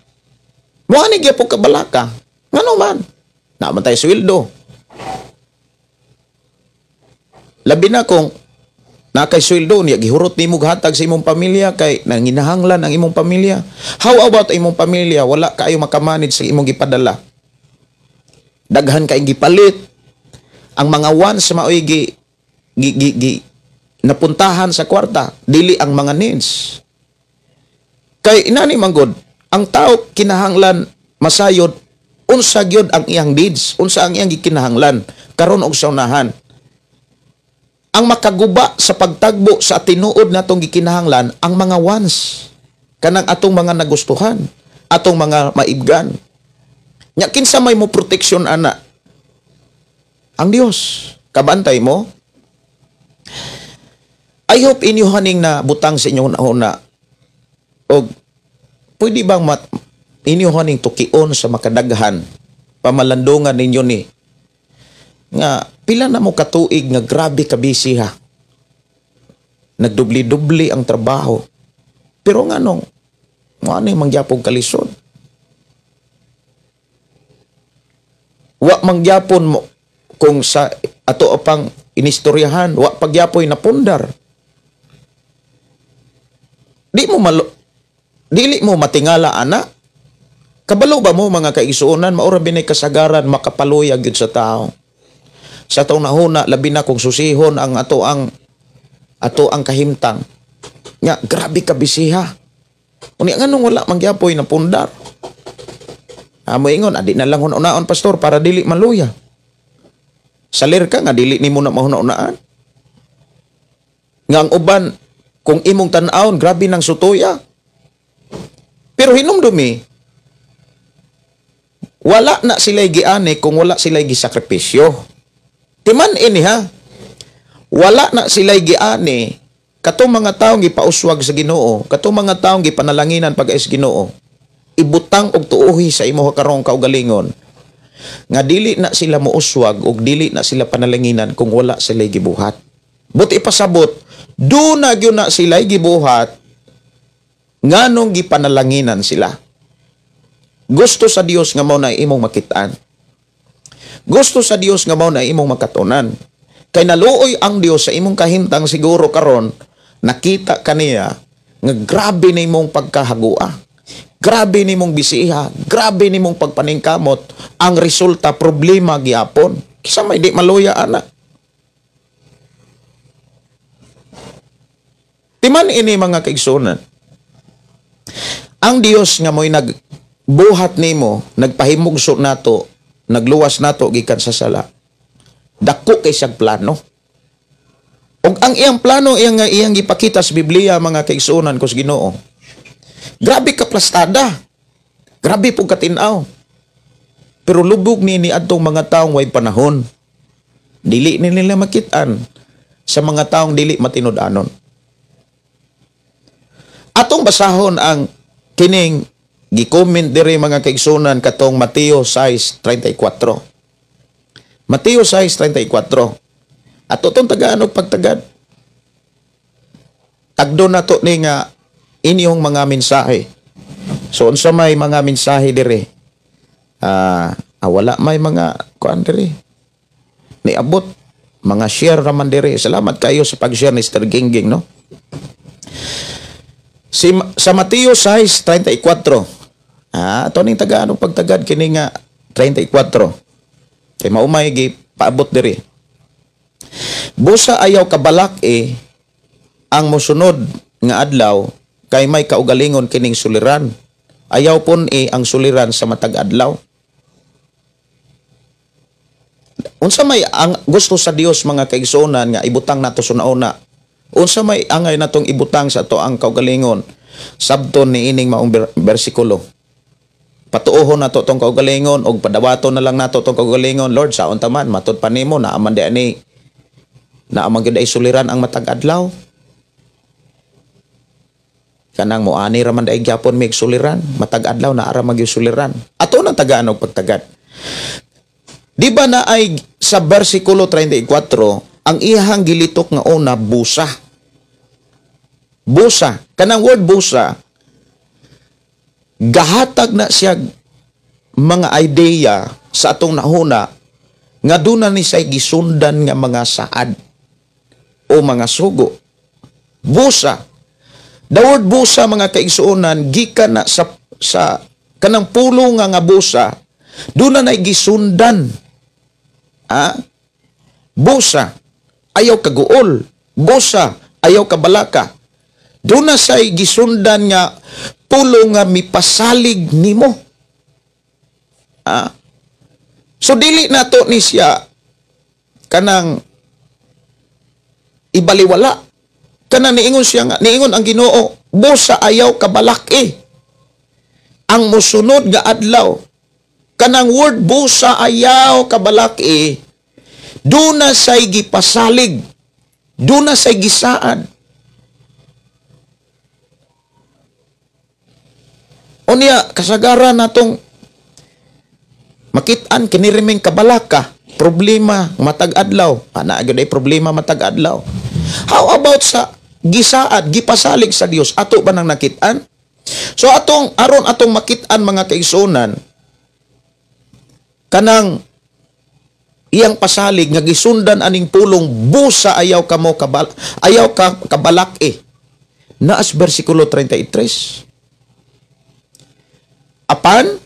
mo ani gyapon ka balaka. Ngano man? Naa man tay sweldo. Labi na kung na kay sweldo niya gihurot nimo hatag sa imong pamilya kay nanginahanglan ang imong pamilya. How about imong pamilya? Wala kaayo makamanage sa imong gipadala. Daghan kay gipalit. Ang mga wants maoy gi napuntahan sa kwarta, dili ang mga needs. Kay inani man gud, ang tao kinahanglan masayod unsa gyud ang iyang needs, unsa ang iyang gikinahanglan karon og sa unahan. Ang makaguba sa pagtagbo sa tinuod natong gikinahanglan ang mga wants, kanang atong mga nagustuhan, atong mga maibgan. Nya kinsa may mo proteksyon ana? Ang Dios. Kabantay mo. I hope inyo haning na butang sa inyong una. Og pwede bang inyo haning tukion sa makadaghan pamalandungan ninyo ni nga pila na mo katuig nga grabe ka busy ha. Nagdubli-dubli ang trabaho. Pero nganong mo ani mangyapong kalisod. Wa mangyapon mo kung sa ato pang inistoryahan, wa pagyapoy napundar. Di mo dili mo matingala ana. Kabalo ba mo mga kaigsuonan, maura binay kasagaran makapaluyag gyud sa tao. Sa atong nahuna, labi na kung susihon ang ato ang kahimtang. Nga grabe ka bisiha. Unya nganong wala man gyapoy na pundar? Amo ingon, adi na lang hunaon, pastor, para dili maluya. Salir ka nga dili nimo na mahuna-unaan. Nga ang uban, kung imong tan-awon, grabe nang sutoya. Pero hinumdumi, wala na sila giani kung wala sila gisakripisyo. Timan ini ha. Wala na sila giani katong mga taong gipauswag sa Ginoo, katong mga taong gipanalanginan pag-is Ginoo. Ibutang og tuohi sa imo karong kaugalingon nga dili na sila mouswag og dili na sila panalanginan kung wala sila gibuhat. But ipasabot, do na gyud na sila gibuhat nganong gipanalanginan sila. Gusto sa Dios nga mao na imong makitaan. Gusto sa Dios nga mao na imong makatunan. Kay naluoy ang Dios sa imong kahimtang siguro karon, nakita kaniya nga grabe na imong pagkahagua. Grabe nimong bisiha, grabe nimong pagpaningkamot, ang resulta problema gyapon. Kisa may di maluya ana. Timan ini mga kaigsunan. Ang Dios nga mo'y nagbuhat nimo, nagpahimugso nato, nagluwas nato gikan sa sala. Dako kay siyang plano. Og ang iyang plano iyang gipakita sa Biblia mga kaigsunan ko sa Ginoo. Grabe ka plastada. Grabe po katinaw. Pero lubog ni adtong mga taong way panahon. Dili ni nila makitaan sa mga taong dili matinud-anon. Atong basahon ang kining gi-comment diri mga kaigsunan katong Mateo 6:34. Mateo 6:34. Ato tong tagaan og pagtagad. Tagdo na to ni nga inyong mga mensahe. So unsa may mga mensahe diri? Wala may mga kuan diri. Niabot mga share raman diri. Salamat kayo sa pag-share ni Sir Gingging, no? Sa Mateo 6:34. Ato ning tagaan og pagtagad kini nga 34. Kay maumay gi paabot diri. Busa ayaw kabalak ang mosunod nga adlaw kay may kaugalingon kining suliran. Ayaw pon ang suliran sa matag adlaw. Unsa may ang gusto sa Dios mga kaigsuonan nga ibutang nato sunauna? Unsa may angay natong ibutang sa ato ang kaugalingon? Sabton ni ining maong bersikulo. Patuohon nato tong kaugalingon og padawaton na lang nato tong kaugalingon. Lord, saon ta man matud pa nimo naa man di ani naa man gyud ay suliran ang matag adlaw. Kanang moani ra man daig gyapon mig suliran, matag adlaw na ara magyud suliran. Ato nang tagaan og pagtagad. Di ba na ay sa bersikulo 34 ang iyang gilitok nga una busa. Busa, kanang word busa gahatag na siya mga idea sa atong nahuna nga duna ni say gisundan nga mga saad o mga sugo. Busa. The word busa mga kaigsuonan gikan na sa kanang pulo nga busa, duna na gisundan. Busa ayaw kaguol, busa ayaw kabalaka. Duna say gisundan nga pulo nga mipasalig nimo. So dili nato ni siya kanang ibaliwala. Kanang niingon siya nga, niingon ang Ginoo, busa ayaw kabalaki. Ang mosunod nga adlaw, kanang word busa ayaw kabalaki, duna say gipasalig, duna say gisaad. Unya kasagaran natong makit-an kini riming kabalaka, problema matag adlaw. Ana gyud ay problema matag adlaw. How about sa gisaad, gipasalig sa Dios, ato ba nang nakit-an? So atong aron atong makit-an mga kaigsuonan, kanang iyang pasalig nga gisundan aning pulong busa ayaw kamo kabal, ayaw ka kabalak. Naas bersikulo 33. Apan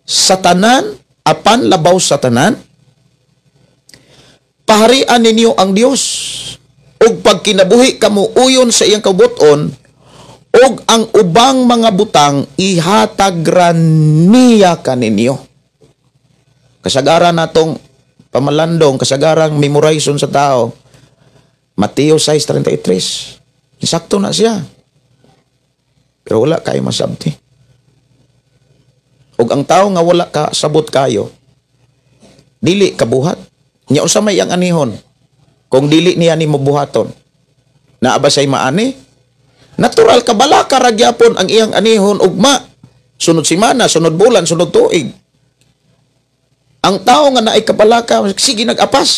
sa tanan, apan labaw sa tanan, paharian ninyo ang Dios Ug pagkinabuhi kamo uyon sa iyang kabuton, ug ang ubang mga butang ihatag ra niya kaninyo. Kasagaran natong pamalandong, kasagarang memorization sa tao, Mateo 6:33. Sakto na siya. Pero wala kayo masabti. Ug ang tao nga wala ka sabot kayo, dili kabuhat. Nya unsa may ang anihon? Kung dili niya nimo buhaton, naa ba siya'y maani? Natural kabalaka ra gyapon ang iyang anihon ugma. Sunod semana, sunod bulan, sunod tuig. Ang tao nga naay kabalaka, sige nag-apas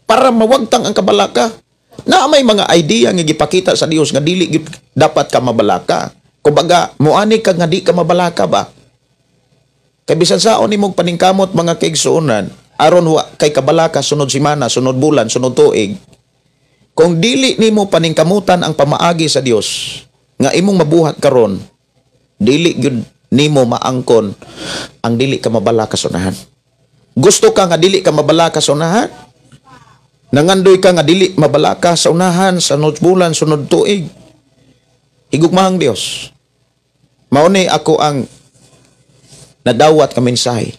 para mawagtang ang kabalaka. Na may mga idea nga gipakita sa Dios nga dili gyud dapat ka mabalaka. Kumbaga, muani ka nga di ka mabalaka ba? Kay bisan saon nimong paningkamot mga kaigsuonan, aron wa kay kabalaka sunod semana, sunod bulan, sunod tuig. Kung dili nimo paningkamutan ang pamaagi sa Dios nga imong mabuhat karon, dili gyud nimo maangkon ang dili ka mabalaka sa unahan. Gusto ka nga dili ka mabalaka sa unahan? Nangandoy ka nga dili mabalaka sa unahan, sunod bulan, sunod tuig. Higugmahang Dios. Mao ni ako ang nadawat nga mensahe.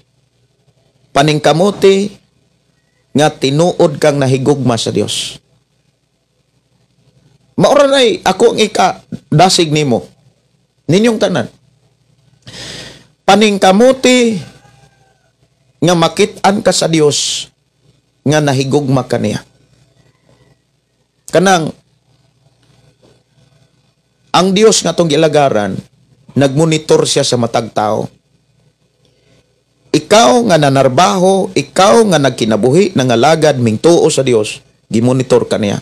Paningkamuti nga tinuod kang nahigugma sa Dios. Maura nay ako ang ika dasig nimo. Ninyong tanan. Paningkamuti nga makit-an ka sa Dios nga nahigugma ka niya. Kanang ang Dios nga atong gilagaran, nagmonitor siya sa matag tao. Ikaw nga nanarbaho, ikaw nga nagkinabuhi, nangalagad, mingtuo sa Dios, gimonitor ka niya.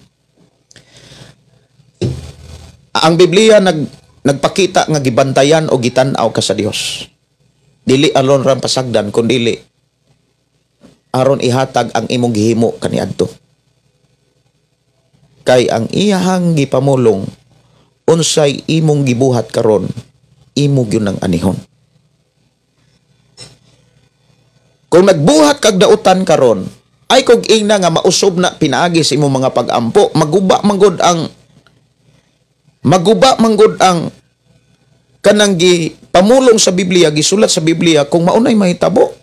Ang Biblia nagpakita nga gibantayan o gitan-aw ka sa Dios. Dili alon ram pasagdan, kun dili aron ihatag ang imong gihimo kaniadto. Kay ang iyahang gipamulong, unsay imong gibuhat karon, imo gyud ang anihon. Kung nagbuhat kag dautan karon, ay kog ingna nga mausob na pinaagi sa imong mga pag-ampo, maguba manggod ang kanang gipamulong sa Biblia, gisulat sa Biblia kung maunay mahitabo.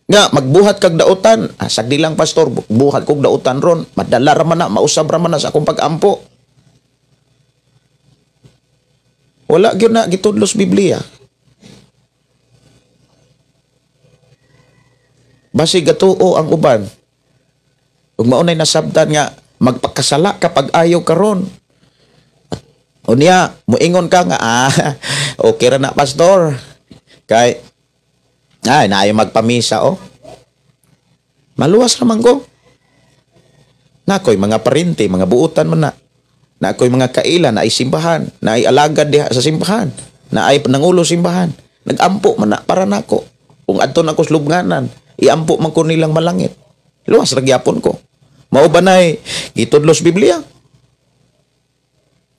Nga magbuhat kag dautan, sagdi lang pastor, buhat kog dautan ron, madala ra man na, mausab ra man na sa akong pag-ampo. Wala gyud na gitudlos Biblia. Basi gatuo ang uban. Ug maunay nasabtan nga magpakasala kapag ayaw karon. Unya, muingon ka nga, okay ra na pastor. Kay ay naayo magpamisa oh. Maluwas naman ko. Nakoy mga parente, mga buutan man na. Nakoy mga kaila, naay simbahan, naay alagad diha sa simbahan, naay nangulo simbahan. Nagampo man na para nako. Kung adto na ko sa lubnganan, iampo man ko nilang malangit. Luwas ra gyapon ko. Mao ba nay gitudlos Biblia?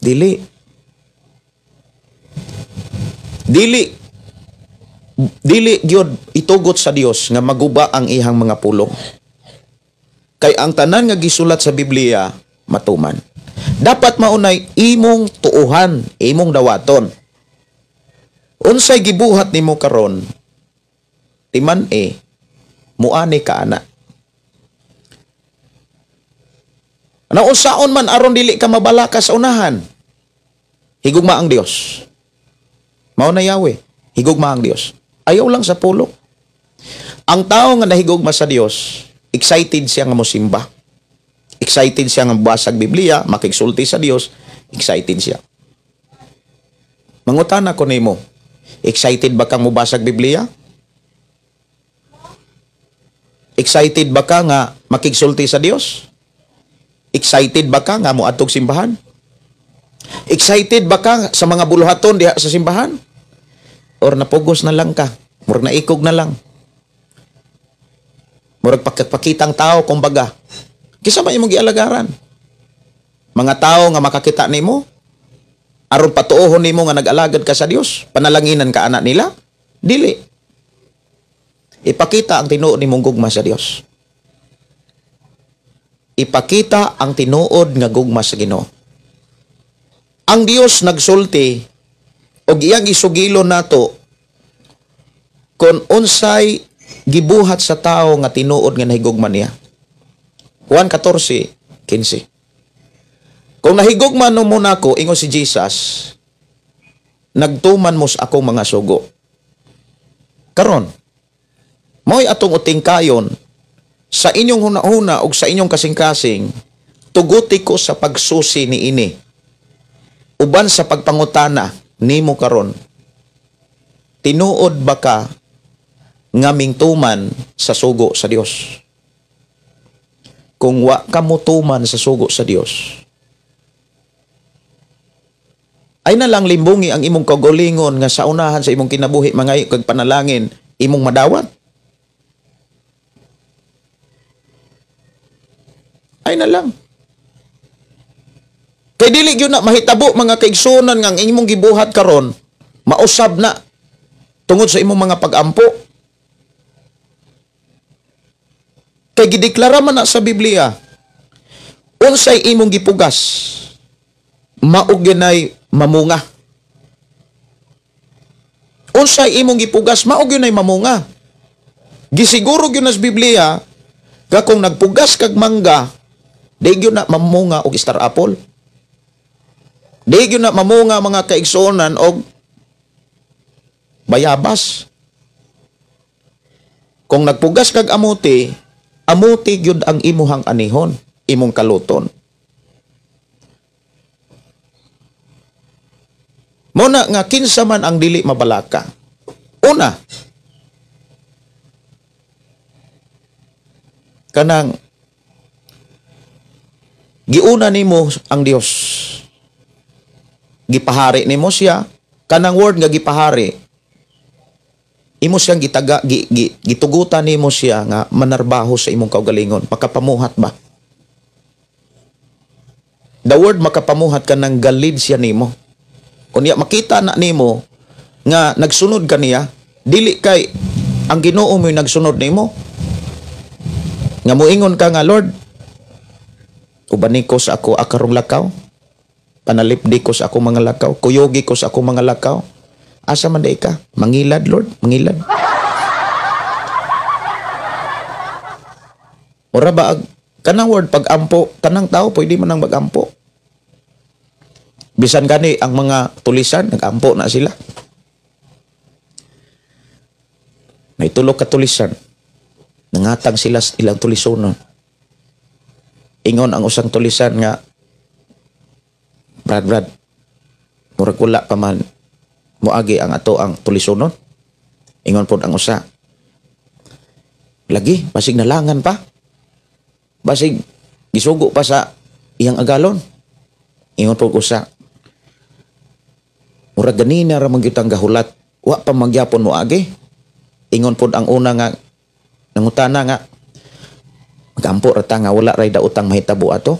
Dili. Dili. Dili gyud itugot sa Dios nga maguba ang iyang mga pulong. Kay ang tanan nga gisulat sa Biblia matuman. Dapat maunay imong tuuhan, imong dawaton. Unsay gibuhat nimo karon? Timan muani ka ana. Nausaon man aron dili ka mabalaka sa unahan. Higugma ang Dios. Mao na Yahweh, higugma ang Dios. Ayaw lang sa pulong. Ang tao nga nahigugma sa Dios, excited siya nga mosimba. Excited siya nga basag Biblia, makigsulti sa Dios, excited siya. Mangutana ko nimo, excited ba kang mobasag Biblia? Excited ba ka nga makigsulti sa Dios? Excited ba ka nga moadtog simbahan? Excited ba ka sa mga buluhaton diha sa simbahan? Or napugos na lang ka? Murag naikog na lang? Murag pakitang tao, kumbaga. Kisa man imong gialagaran? Mga tao nga makakita nimo, aron patuohon nimo nga nag-alagad ka sa Dios, panalanginan ka anak nila? Dili. Ipakita ang tinuod nimong gugma sa Dios. Ipakita ang tinuod nga gugma sa Ginoo. Ang Dios nagsulti og iyang isugilo nato kung unsay gibuhat sa tao nga tinuod nga nahigugma niya. Juan 14:15. Kung nahigugma no mo nako, ingon si Jesus, nagtuman mo sa akong mga sugo. Karon, mo'y atong uting kayon sa inyong hunahuna og sa inyong kasing-kasing, tuguti ko sa pagsusi ni ini. Uban sa pagpangutana nimo karon, tinuod ba ka nga mingtuman sa sugo sa Dios? Kung wa ka motuman sa sugo sa Dios, ay na lang limbungi ang imong kaugalingon nga sa unahan sa imong kinabuhi mangayo kag panalangin imong madawat. Ay na lang. Kay dili gyud na mahitabo mga kaigsunan nga ang imong gibuhat karon mausab na tungod sa imong mga pag-ampo. Kay gideklara man na sa Biblia, unsay imong gipugas mao gyud mamunga. Unsay imong gipugas mao gyud mamunga. Gisiguro gyud na sa Biblia nga kung nagpugas kag mangga, di gyud na mamunga og star apple. Di gyud na mamunga mga kaigsuonan og bayabas. Kung nagpugas kag amuti, amuti gyud ang imuhang anihon, imong kaluton. Muna nga kinsa man ang dili mabalaka. Una, kanang giuna nimo ang Dios. Gipahari nimo siya. Kanang word nga gipahari, imo siyang gitaga, gitugutan nimo siya nga manarbaho sa imong kaugalingon. Makapamuhat ba? The word makapamuhat kanang galid siya nimo. Unya makita na nimo nga nagsunod ka niya, dili kay ang Ginoo mo'y nagsunod nimo. Nga moingon ka nga, Lord, ubani ko sa ako akarong lakaw, panalipdi ko sa akong mga lakaw, kuyogi ko sa akong mga lakaw. Asa man day ka? Mangilad, Lord, mangilad. Ora ba, kanang word pag-ampo, tanang tao pwede man ang mag-ampo. Bisan gani ang mga tulisan, nag-ampo na sila. May tulog ka tulisan. Nangatag sila sa ilang tulisonon. Ingon ang usang tulisan nga, Brad, Brad, murag wala pa man muagi ang ato ang tulisonon. Ingon pod ang usa. Lagi, basig nalangan pa. Basig gisugo pa sa iyang agalon. Ingon pod usa. Murag ganina ra man gyud ang gahulat, wa pa magyapon moagi. Ingon pod ang una nga nangutana nga magampo ra ta nga wala ray daotang mahitabo ato.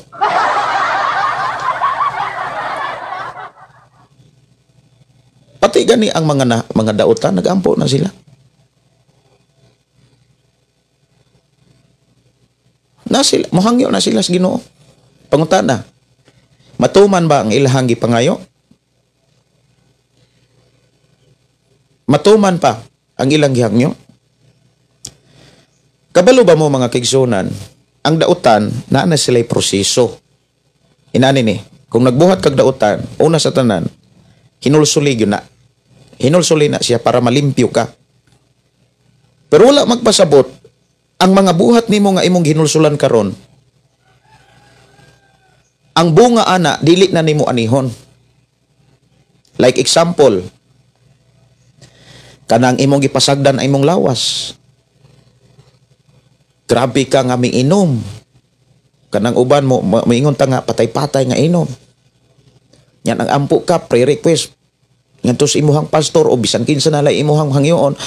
Pati gani ang mga daotan nagampo na sila. Na sila mohangyo na sila sa Ginoo. Pangutana, matuman ba ang ilahang gipangayo? Matuman pa ang ilang gihangyo? Kabalo ba mo mga kaigsunan, ang dautan naa na sila'y proseso. Inani ni, kung nagbuhat kag dautan, una sa tanan, hinulsuli gyud na. Hinulsuli na siya para malimpyo ka. Pero wala magpasabot ang mga buhat nimo nga imong hinulsulan karon. Ang bunga ana dili na nimo anihon. Like example, kanang imong gipasagdan ang imong lawas. Grabe ka nga miinom. Kanang uban mo, miingon ta nga patay-patay nga inom. Yan ang ampo ka, pre-request. Ngadto sa imuhang pastor o bisan kinsa na lay imuhang hangyoon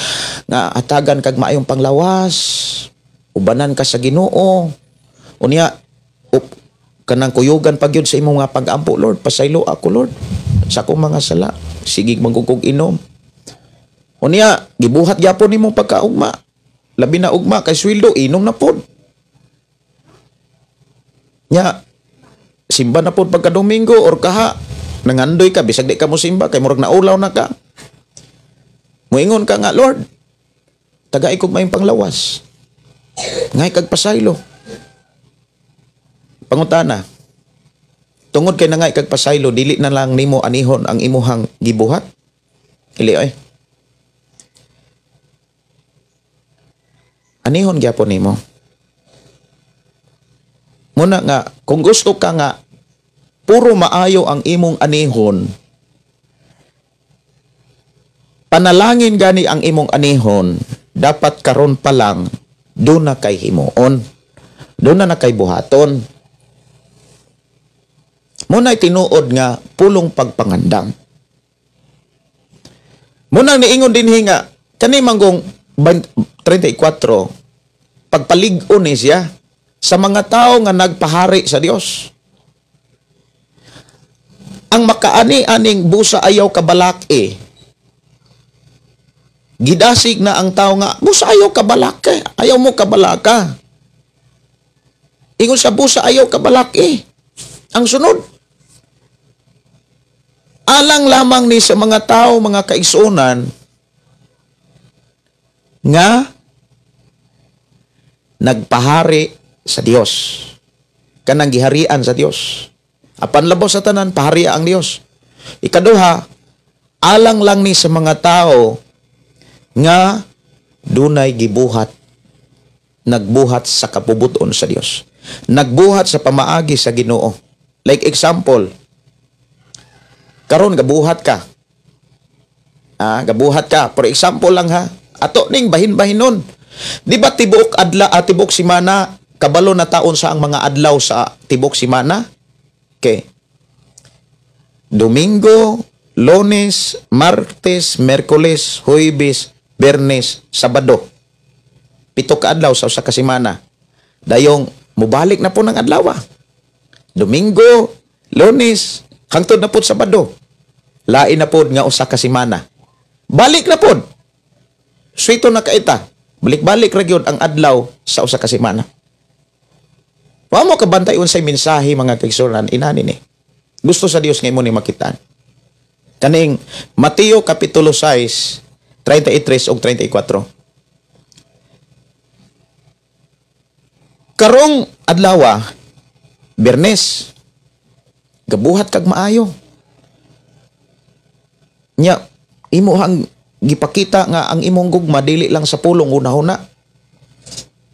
nga atagan kag maayong panglawas. Ubanan ka sa Ginoo. Unya kanang kuyugan pagyud sa imong nga pag-ampo, Lord, pasaylo ako, Lord, sa akong mga sala. Sige manggugog inom. Unya gibuhat gyapon nimong pagkaugma. Labi na ugma kay sweldo, inom na pod. Nya simba na pod pagka Domingo or kaha nangandoy ka bisag di ka mo simba kay murag naulaw na ka. Moingon ka nga, Lord, tagay kog maayong panglawas. Ngay kag pasaylo. Pangutana, tungod kay nangay kag pasaylo, dili na lang nimo anihon ang imuhang gibuhat? Ili oy. Anihon gyapon nimo. Muna nga, kung gusto ka nga puro maayo ang imong anihon, panalangin gani ang imong anihon, dapat karon pa lang doon na kay himuon, doon na kay buhaton. Muna'y tinuod nga pulong pagpangandam. Munang niingon dinhi nga kani manggong 34 pagpalig-on ni siya sa mga tao nga nagpahari sa Dios. Ang makaani-aning busa ayaw kabalaki. Gidasig na ang tao nga busa ayaw kabalaki, ayaw mo kabalaka. Ingon sa busa ayaw kabalaki. Ang sunod, alang lamang ni sa mga tao, mga kaigsuonan, nga nagpahari sa Dios. Kanang giharian sa Dios. Apan labaw sa tanan, paharia ang Dios. Ikaduha, alang lang ni sa mga tao nga dunay gibuhat, nagbuhat sa kapubuton sa Dios. Nagbuhat sa pamaagi sa Ginoo. Like example, karon gabuhat ka. Gabuhat ka. For example lang ha, ato ning bahin-bahinon. Di ba tibuok adla tibuok simana, kabalo na taon sa ang mga adlaw sa tibuok simana? Okay. Domingo, Lunes, Martes, Miyerkules, Huwebes, Biyernes, Sabado. 7 ka adlaw sa usa ka semana. Dayong mubalik na po ng adlaw. Domingo, Lunes, hangtod na po Sabado. Lain na po nga usa ka semana. Balik na po. Swito na kaita. Balik-balik ra gyud ang adlaw sa usa ka semana. Wa mo kabantay unsay mensahe mga kaigsuonan inani ni. Gusto sa Dios nga imo ni makitaan. Kaning Mateo kapitulo 6, 33 ug 34. Karong adlaw, Biyernes, gabuhat kag maayo. Nya imo ang gipakita nga ang imong gugma dili lang sa pulong una-una.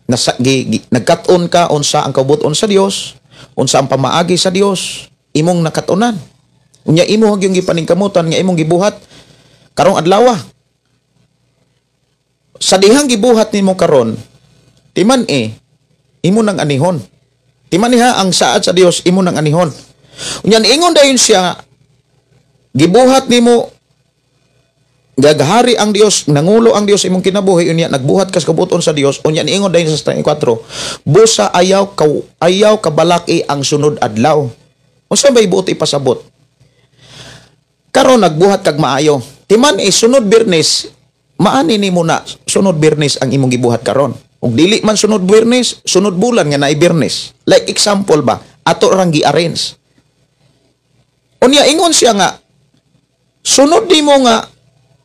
Nagkat-on ka unsa ang kabuton sa Dios, unsa ang pamaagi sa Dios, imong nakat-onan. Unya imo yung gipaningkamutan nga imong gibuhat karong adlaw. Sa dihang gibuhat nimo karon, timan imo nang anihon. Timan niha ang saad sa Dios imo nang anihon. Unya niingon dayon siya, gibuhat nimo, gagahari ang Dios, nangulo ang Dios imong kinabuhi, unya nagbuhat kas kabuton sa Dios, unya niingon dayon sa 34, busa ayaw kabalaki ang sunod adlaw. Unsa may buot ipasabot? Karon nagbuhat kag maayo. Timan sunod Biyernes, maani nimo na sunod Biyernes ang imong gibuhat karon. Ug dili man sunod Biyernes, sunod bulan nga naay Biyernes. Like example ba, ato rang gi-arrange. Unya ingon siya nga sunod nimo nga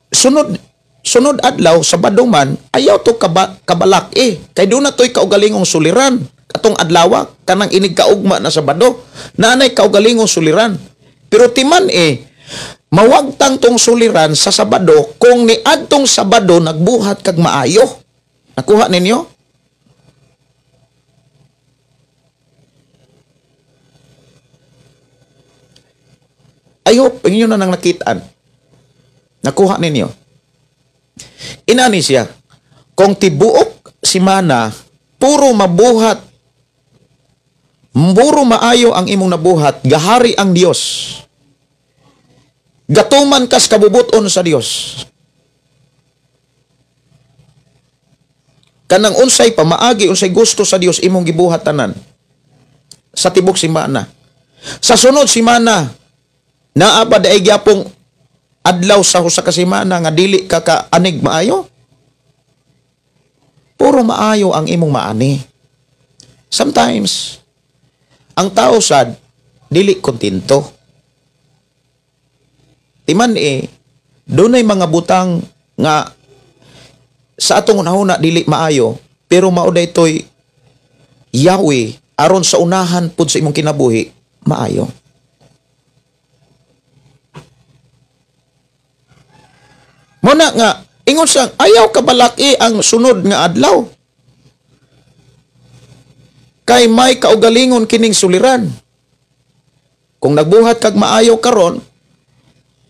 sunod adlaw Sabado man ayaw to kabalak kay doon na to'y kaugalingong suliran katong adlaw kanang inig kaugma na Sabado naanay kaugalingong suliran, pero timan mawagtang tong suliran sa Sabado kung niadtong Sabado nagbuhat kag maayo. Nakuha ninyo? I hope inyo na nang nakitaan. Nakuha ninyo. Inani siya, kung tibuok simana, puro mabuhat, puro maayo ang imong nabuhat, gahari ang Dios. Gatuman kas kabubuton sa Dios. Kanang unsay pamaagi, unsay gusto sa Dios imong gibuhat tanan. Sa tibok simana. Sa sunod simana, naa ba daig gyapong adlaw sa usa ka semana nga dili ka kaanig maayo? Puro maayo ang imong maani. Sometimes, Ang tao sad dili kontento. Timan eh, dunay mga butang nga sa atong unahuna dili maayo, pero mao daytoy Yahweh aron sa unahan pud sa imong kinabuhi maayo. Muna nga ingon sang ayaw ka balaki ang sunod nga adlaw. Kay may kaugalingon kining suliran. Kung nagbuhat kag maayo karon,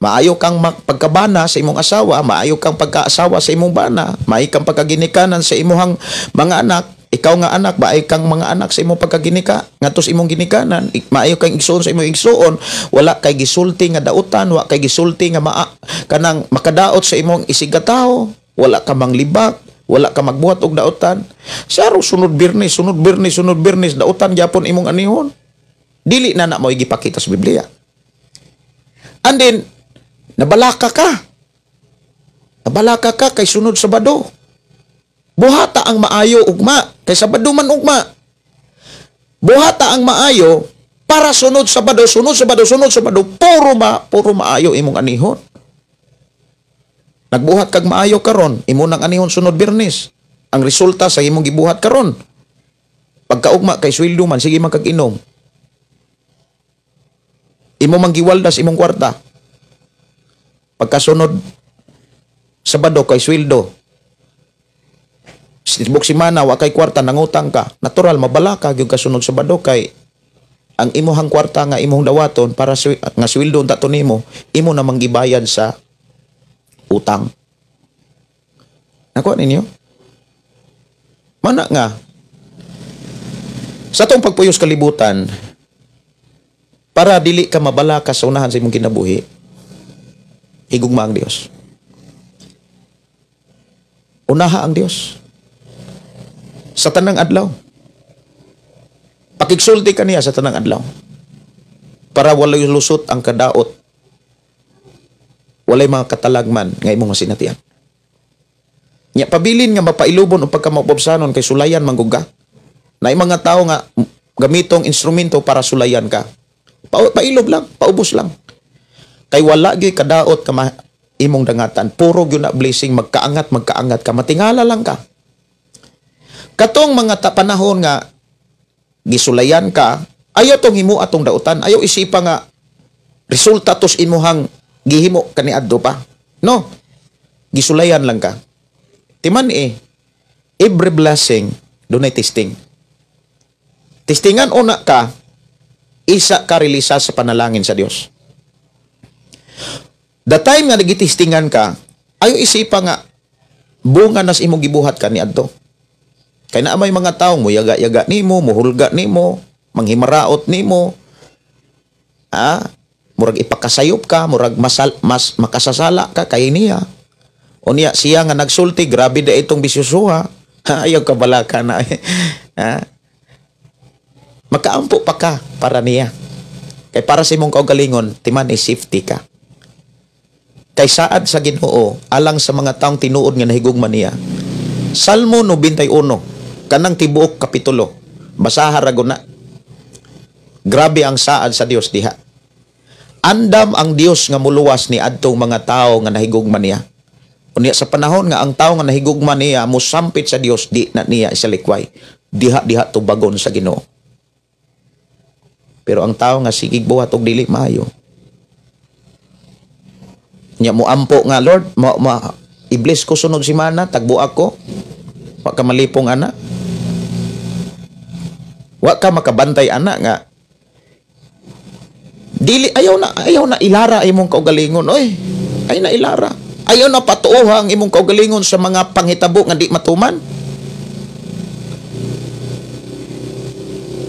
maayo kang pagkabana sa imong asawa, maayo kang pagkaasawa sa imong bana, maayo kang pagkaginikanan sa imong mga anak, ikaw nga anak, maayo kang mga anak sa imong pagkaginika, ngadto sa imong ginikanan, maayo kang igsuon sa imong igsuon, wala kay gisulti nga dautan, wa kay gisulti nga kanang makadaot sa imong isigatawo, wala ka manglibak, wala ka magbuhat og dautan. Saro sunod Biyernes, sunod Biyernes, sunod Biyernes, dautan gyapon imong anihon. Dili na na mo gipakita sa Biblia. And then, nabalaka ka. Nabalaka ka kay sunod Sabado. Buhata ang maayo ugma, kay Sabado man ugma. Buhata ang maayo para sunod Sabado, sunod Sabado, sunod Sabado, puro maayo imong anihon. Nagbuhat kag maayo karon, imo nang anihon sunod Biyernes. Ang resulta sa imong gibuhat karon. Pagkaugma kay sweldo man, sige man kag inom. Imo mang giwaldas imong kwarta. Pagkasunod Sabado kay sweldo. Tibok semana wa kay kwarta, nangutang ka. Natural mabalaka gyud kasunod Sabado kay ang imuhang kwarta nga imong dawaton para nga sweldo unta to nimo, imo namang gibayad sa utang. Nakuha ninyo? Mana nga sa atong pagpuyos kalibutan, para dili ka mabalaka sa unahan sa imong kinabuhi, higugma ang Dios. Unaha ang Dios sa tanang adlaw. Pakigsulti ka niya sa tanang adlaw para walay lusot ang kadaot, walay mga katalagman nga imong sinatian. Nya pabilin nga mapailubon o pagkamaubsanon kay sulayan mangguga. Naay mga tawo nga gamitong instrumento para sulayan ka. Pailob lang, paubos lang. Kay wala gyud kadaot ka imong dangatan. Puro gyud na blessing, magkaangat, magkaangat ka, matingala lang ka. Katong mga panahon nga gisulayan ka, ayaw tong himo atong dautan, ayaw isipa nga resulta tos imuhang gihimo kaniadto pa. No. Gisulayan lang ka. Timan eh, every blessing dunay testing. Testingan una ka, isa ka relisa sa panalangin sa Dios. The time nga nagitestingan ka, ayo isipa nga bunga nas imong gibuhat ka niadto. Kay naa may mga tawo muyaga-yaga nimo, muhulga nimo, manghimaraot nimo. Murag ipakasayop ka, murag mas makasasala ka kay niya. O niya siya nga nagsulti, grabe da itong bisyusuha. Ayaw ka balaka na. Makaampo pa ka para niya. Kay para sa imong kaugalingon, timan safety ka. Kay saad sa Ginoo, alang sa mga taong tinuod nga nahigugma niya. Salmo 91, kanang tibuok kapitulo. Basaha ra guna. Grabe ang saad sa Dios diha. Andam ang Dios nga muluwas ni adtong mga tawo nga nahigugma niya. Unya sa panahon nga ang tawo nga nahigugma niya mosampit sa Dios, di na niya isalikway. Diha-diha tubagon sa Ginoo. Pero ang tao nga sigig buhat og dili maayo. Nya moampo nga, Lord, i-bless ko sunod semana, tagbo ako. Wa ka malipong ana. Wa ka makabantay ana nga dili ayaw na ilara imong kaugalingon oy. Ayaw na ilara. Ayaw na patuoha ang imong kaugalingon sa mga panghitabo nga di matuman.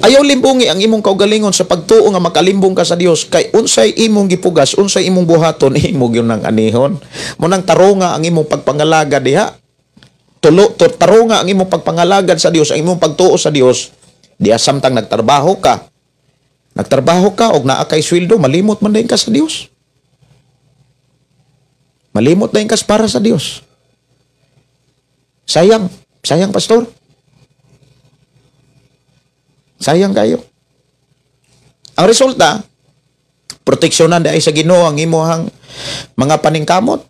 Ayaw limbungi ang imong kaugalingon sa pagtuo nga makalimbong ka sa Dios kay unsay imong gipugas, unsay imong buhaton, imo gyud nang anihon. Munang taronga ang imong pagpangalagad diha. Taronga ang imong pagpangalagad sa Dios, ang imong pagtuo sa Dios. Diha samtang nagtrabaho ka. Nagtrabaho ka og naa kay sweldo, malimot man dayon ka sa Dios. Malimot dayon ka para sa Dios. Sayang, sayang pastor. Sayang kayo. Ang resulta, proteksyonan dahil sa Ginoo ang imuhang mga paningkamot.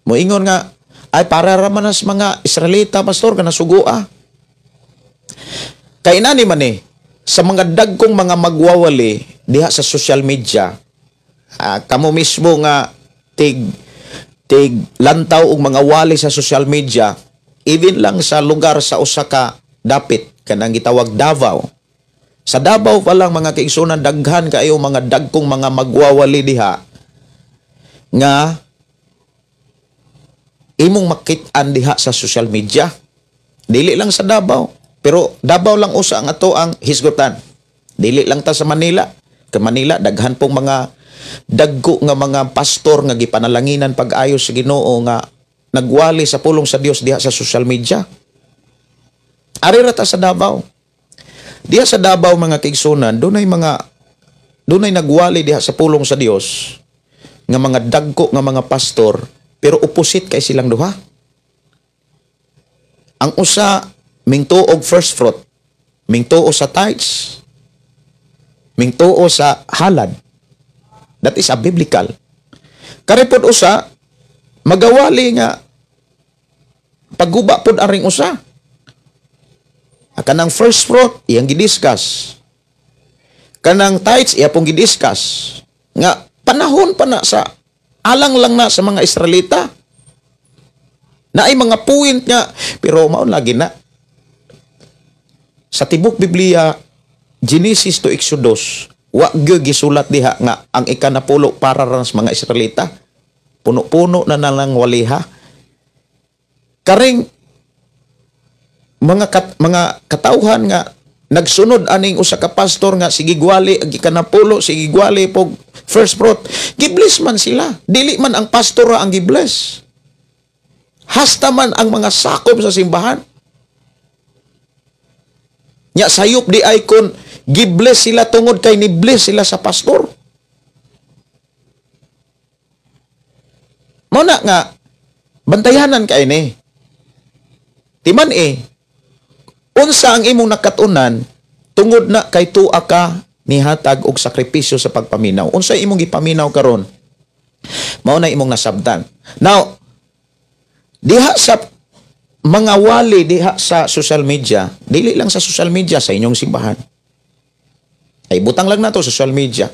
Moingon nga, ay para raman as mga Israelita, pastor, ka nasugua. Kay nani man sa mga dagkong mga magwawali diha sa social media, kamo mismo nga tig lantaw og mga wali sa social media, even lang sa lugar sa usa ka dapit kanang gitawag Davao. Sa Davao pa lang mga kaigsunan, daghan kaayo mga dagkong mga magwawali diha nga imong makit-an diha sa social media. Dili lang sa Davao, pero Davao lang usa ang ato ang hisgutan. Dili lang ta sa Manila. Kay Manila daghan pong mga dagko nga mga pastor nga gipanalanginan pag-ayo sa Ginoo nga nagwali sa pulong sa Dios diha sa social media. Ari ra ta sa Davao. Diha sa Davao mga kaigsunan, dunay nagwali diha sa pulong sa Dios nga mga dagko nga mga pastor, pero opposite kay silang duha. Ang usa mingtuo og first fruit, mingtuo sa tithes, mingtuo sa halad. That is a biblical. Karipod usa magawali nga pagguba pod aring usa. Kanang first fruit iyang gidiscuss. Kanang tithes iya pong gidiscuss. Nga panahon pa na sa alang lang na sa mga Israelita. Naay mga point nga pero maon lagi na. Sa tibok Biblia, Genesis to Exodus, wa gyud gisulat diha nga ang ikanapulo para ra sa mga Israelita. Puno-puno na nalang waliha. Karing mga katawhan nga nagsunod aning usa ka pastor nga sige gwali ang ikanapulo, sige gwali pog first fruit, gibless man sila. Dili man ang pastor ang gibless. Hasta man ang mga sakop sa simbahan. Nya sayop di ay kon gibless sila tungod kay ni-bless sila sa pastor. Mao na nga bantayanan kay ni. Timan unsa ang imong nakatunan tungod na kay tuwa ka nihatag og sakripisyo sa pagpaminaw. Unsa imong gipaminaw karon? Mao na imong nasabtan. Now, diha sa mga wali diha sa social media, dili lang sa social media, sa inyong simbahan. Ay butang lang nato sa social media.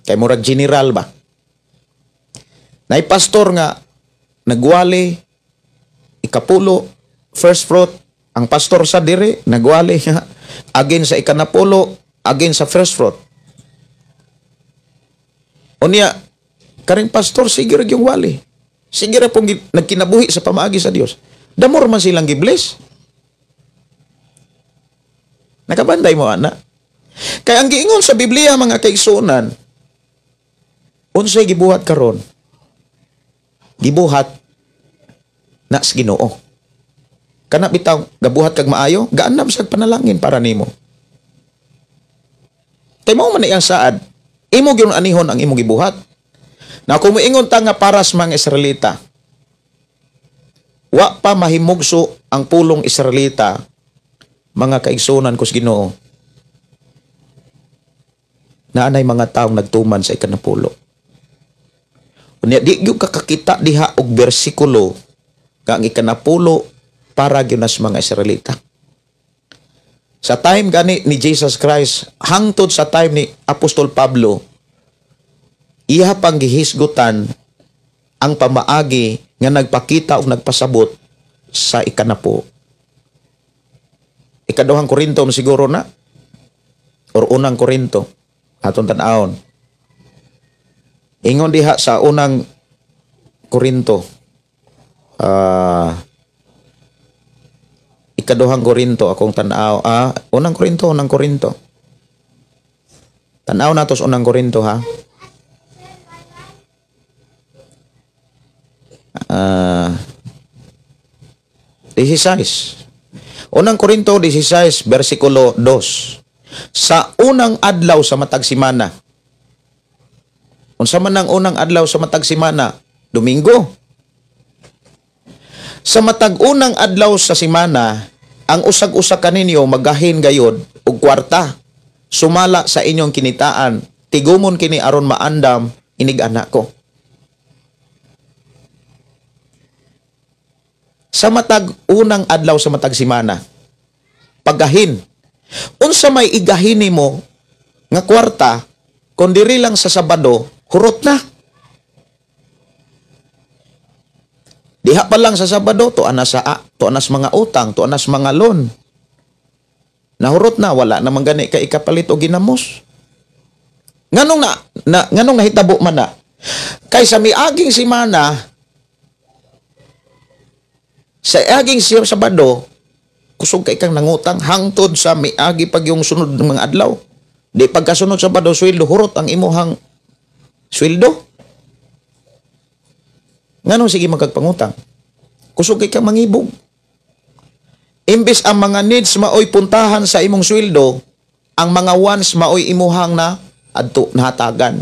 Kay murag general ba? Nay pastor nga nagwali ikapulo first fruit, ang pastor sa dire nagwali nga again sa ikanapulo, again sa first fruit. Unya karing pastor sige ra gyung wali. Sige ra pong nagkinabuhi sa pamaagi sa Dios. Damor man silang gibless. Nakabanday mo ana. Kay ang giingon sa Biblia mga kaigsuonan, unsay gibuhat karon? Gibuhat na sa Ginoo. Kana bitaw gabuhat kag maayo, gaanam sa panalangin para nimo. Kay mao man iyang saad, imo gyud anihon ang imong gibuhat. Na kung moingon ta nga para sa mga Israelita, wa pa mahimugso ang pulong Israelita, mga kaigsunan ko sa Ginoo, naanay mga taong nagtuman sa ikanapulo. Unya di gyud ka kakita diha og bersikulo nga ang ikanapulo para gyud sa mga Israelita. Sa time gani ni Jesus Christ hangtod sa time ni Apostol Pablo, iha pang gihisgutan ang pamaagi nga nagpakita og nagpasabot sa ikanapo. Ikaduhang Korinto siguro na or unang Korinto atong tan-awon. Ingon diha sa unang Korinto, ikaduhang Korinto akong tan-aw, unang Korinto. Tan-aw nato sa unang Korinto ha. 16. Unang Korinto 16 versikulo 2. Sa unang adlaw sa matag semana. Unsa man ang unang adlaw sa matag semana? Domingo. Sa matag unang adlaw sa semana, Ang usag-usa kaninyo magahin gayod og kwarta sumala sa inyong kinitaan, tigumon kini aron maandam inig-anak ko. Sa matag unang adlaw sa matag simana, paggahin, unsa may igahin nimo nga kwarta kon diri lang sa Sabado, hurot na. Diha pa lang sa Sabado, tuan na sa tuan na sa mga utang, tuan na sa mga loan. Nahurot na, wala namang gani ka ikapalit o ginamos. Nganong nganong nahitabo man na? Kay sa miaging simana, sa aging siya Sabado, kusog kay kang nangutang hangtod sa miagi pag yung sunod ng mga adlaw. Di pagkasunod sa Sabado, sweldo, hurot ang imuhang sweldo. Nganong sige magkagpangutang? Kusog kay kang mangibog. Imbes ang mga needs maoy puntahan sa imong sweldo, ang mga wants maoy imuhang na adto nahatagan.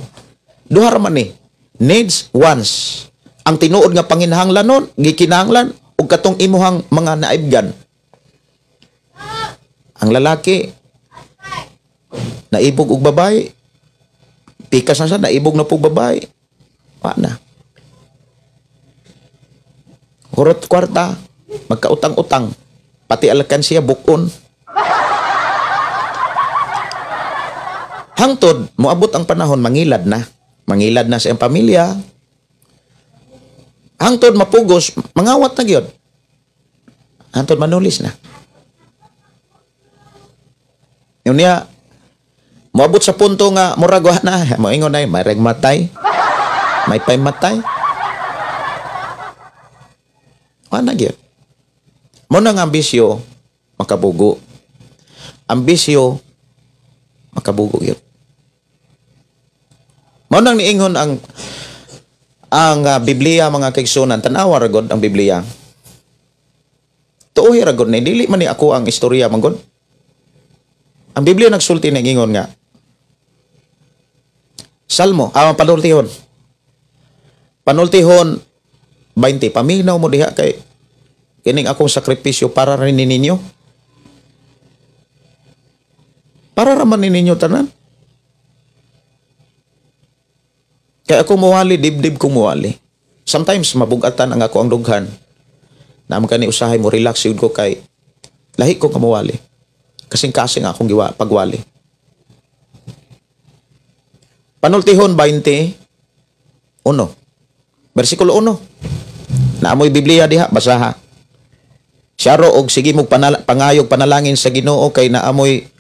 Duha ra man ni. Needs, wants. Ang tinuod nga panginahanglanon, gikinahanglan og katong imuhang mga naibgan. Ang lalaki naibog og babae, pikas na siya, naibog na pug babae. Wa na. Hurot kwarta, magkautang-utang, pati alkansiya bukon. Hangtod, moabot ang panahon, mangilad na. Mangilad na sa iyang pamilya. Hangtod mapugos, mangawat na gyud. Hangtod manulis na. Yun niya, moabot sa punto nga murag wa na, moingon na, may regmatay, may paymatay. Wa na gyud. Mo nang ambisyo makabugo. Ambisyo makabugo gyud. Mao nang niingon ang Biblia mga kaigsunan, tan-awa ra gud ang Biblia. Tuohi ra gud ni, dili man ni ako ang istorya man gud. Ang Biblia nagsulti ning ingon nga Salmo, panultihon. Panultihon 20, paminaw mo diha kay kining akong sakripisyo para rin ninyo. Para ra man ninyo tanan. Kaya ako muwali, dibdib ko muwali. Sometimes mabugatan ang ako ang dughan. Naam kani usahay mo relax yun ko kay lahi ko kamuwali. Kasing-kasing akong giwa pagwali. Panultihon 20:1. Bersikulo 1. Naamoy Biblia diha, basaha. Siyaro og sige mo pangayog panalangin sa Ginoo kay naamoy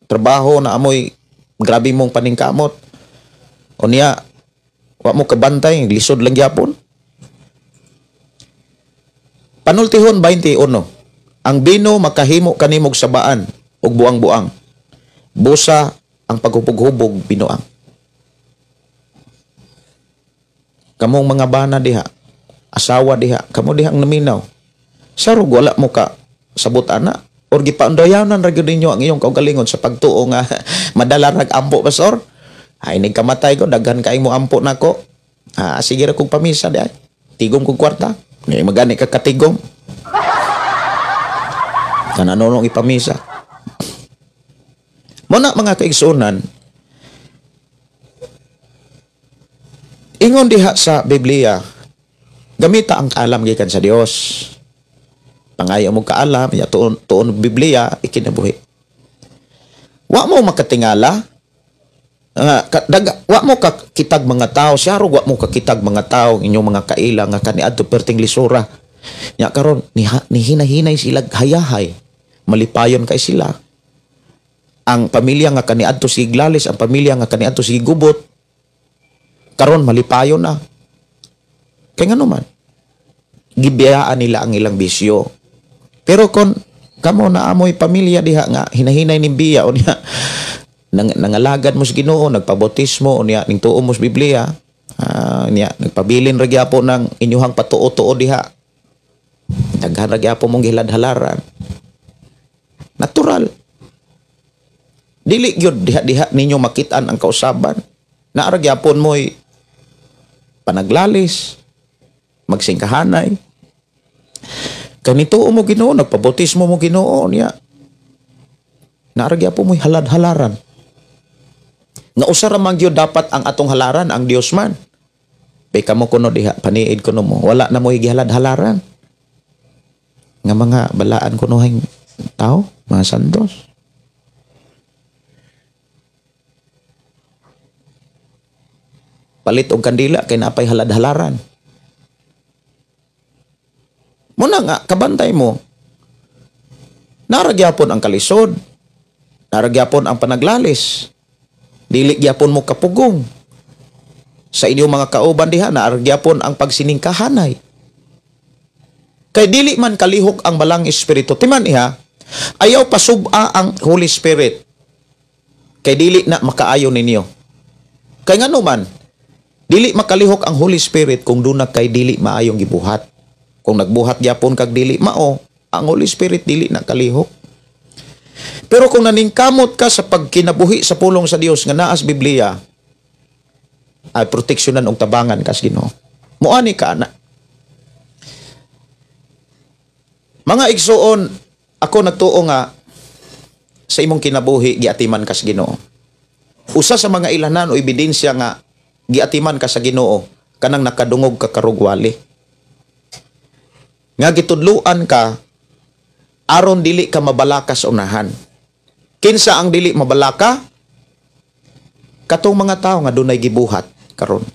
trabaho, naamoy grabe mong paningkamot. Unya, wa mo kabantay, lisod lang gyapon. Panultihon 21. Ang bino makahimo kanimog sabaan og buang-buang. Busa ang paghubog-hubog binuang. Kamong mga bana diha, asawa diha, kamo diha ang naminaw. Sarog wala mo ka sabot ana or gipaundayanan ra gyud ninyo ang iyong kaugalingon sa pagtuo nga madala rag ampo pastor. Ay ning kamatay ko daghan kay mo ampo nako. Ah, sige ra kog pamisa di ay. Tigom kog kwarta. Ngay magani ka katigom. Kananonong ipamisa. Mo na mga kaigsuonan, ingon diha sa Biblia, gamita ang kaalam gikan sa Dios. Pangayo mo kaalam, ya tuon Biblia ikinabuhi. Wa mo makatingala, wa mo kakitag mga tao, siyaro wa mo kakitag mga tao inyong mga kaila nga kaniadto perting lisura. Nya karon nihinahinay sila hayahay, malipayon kay sila. Ang pamilya nga kaniadto siglalis, ang pamilya nga kaniadto sigubot, karon malipayon na. Kay ngano man, gibiyaan nila ang ilang bisyo. Pero kon kamo na amoy pamilya diha nga hinahinay ning biya unya nangalagad mo sa Ginoo, nagpabautismo unya ning tuo mo sa Biblia, niya nagpabilin ra gyapon ng inyuhang patuo-tuo diha. Daghan ra gyapon mong giladhalaran. Natural. Dili gyud diha-diha ninyo makit-an ang kausaban. Naa ra gyapon mo'y panaglalis, magsingkahanay. Kanito mo Ginoo, nagpabautismo mo Ginoo niya. Naa ra gyapon mo'y halad-halaran. Nga usa ra man gyud dapat ang atong halaran, ang Dios man. Pay kamo kuno diha, paniid kuno mo, wala na mo gihalad-halaran. Nga mga balaan kunohing tao, mga santos. Palit og kandila kay napay halad-halaran. Muna nga, kabantay mo, naa ra gyapon ang kalisod, naa ra gyapon ang panaglalis, dili gyapon mo kapugong. Sa inyong mga kauban diha, naa ra gyapon ang pagsiningkahanay. Kay dili man kalihok ang balang espiritu. Timan iha, ayaw pasub-a ang Holy Spirit. Kay dili na makaayo ninyo. Kay ngano man, dili makalihok ang Holy Spirit kung duna kay dili maayong gibuhat. Kung nagbuhat gyapon kag dili mao, ang Holy Spirit dili na kalihok. Pero kung naningkamot ka sa pagkinabuhi sa pulong sa Dios nga naa sa Biblia, ay proteksyonan og tabangan kas Ginoo. Moani ka ana. Mga igsuon, ako nagtuo nga sa imong kinabuhi giatiman kas Ginoo. Usa sa mga ilanan o ebidensya nga giatiman ka sa Ginoo kanang nakadungog ka karugwali. Nga gitudluan ka aron dili ka mabalaka sa unahan. Kinsa ang dili mabalaka? Katong mga tawo nga dunay gibuhat karon.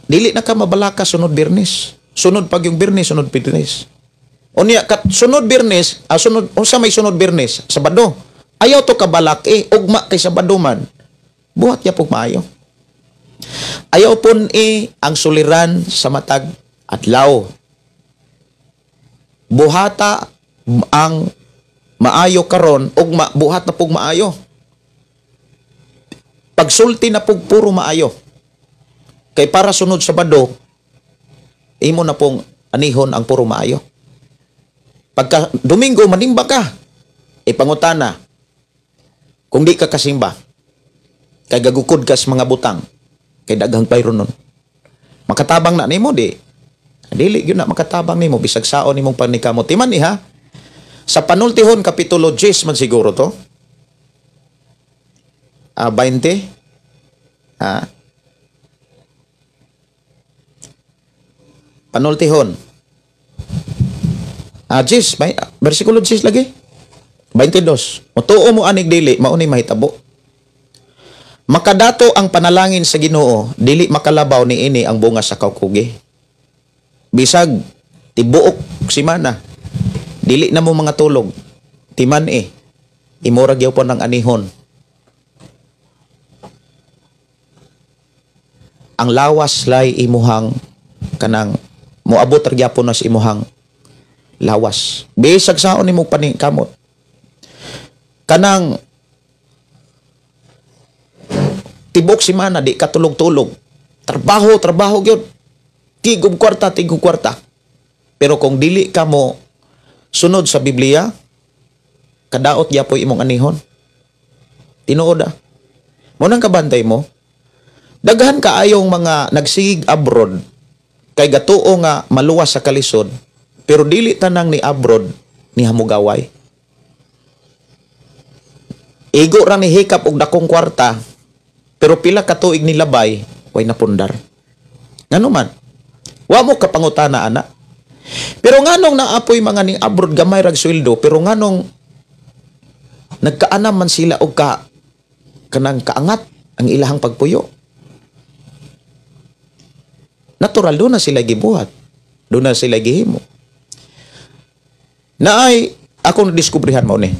Dili na ka mabalaka sunod Biyernes. Sunod pag yung Biyernes, sunod Biyernes. Unya kat sunod Biyernes, sunod unsa may sunod Biyernes? Sabado. Ayaw to kabalak ugma kay Sabado man. Buhat ya pug maayo. Ayaw pon ang suliran sa matag adlaw. Buhata ang maayo karon ugma buhat na pug maayo. Pagsulti na pug puro maayo. Kay para sunod Sabado, imo na pong anihon ang puro maayo. Pagka Domingo manimba ka, ipangutana kung di ka kasimba, kay gagukod ka sa mga butang, kay daghang bayron nun. Makatabang na nimo di. Dili gyud na makatabang nimo bisag saon nimong panikamot. Timan iha. Sa Panultihon kapitulo 10 man siguro to. 20. Ha? Panultihon. 10, may bersikulo 10 lagi. 22. Mutuo mo anig dili, mao ni mahitabo. Makadato ang panalangin sa Ginoo, dili makalabaw niini ang bunga sa kaukugi. Bisag tibuok simana, dili na mo mga tulog. Timan imora gyapon ang anihon. Ang lawas lay imuhang kanang moabot ra gyapon na sa imuhang lawas. Bisag saon nimo paningkamot. Kanang tibok simana di ka tulog-tulog. Trabaho, trabaho gyud. Tigog kwarta, tigog kwarta. Pero kung dili ka mo sunod sa Biblia, kadaot gyapoy imong anihon. Tinuod ah. Mo nang kabantay mo. Daghan kaayong mga nagsigig abroad kay gatuo nga maluwas sa kalisod, pero dili tanang ni abroad ni hamugaway. Igo ra ni hikap og dakong kwarta, pero pila ka tuig ni labay, way napundar. Ngano man? Wa mo kapangutana ana. Pero nganong naapoy mga ning abroad gamay rag sweldo, pero nganong nagkaanam man sila og ka kanang kaangat ang ilahang pagpuyo. Natural doon na sila gibuhat. Doon na sila gihimo. Naay akong nadiskubrihan mo ni.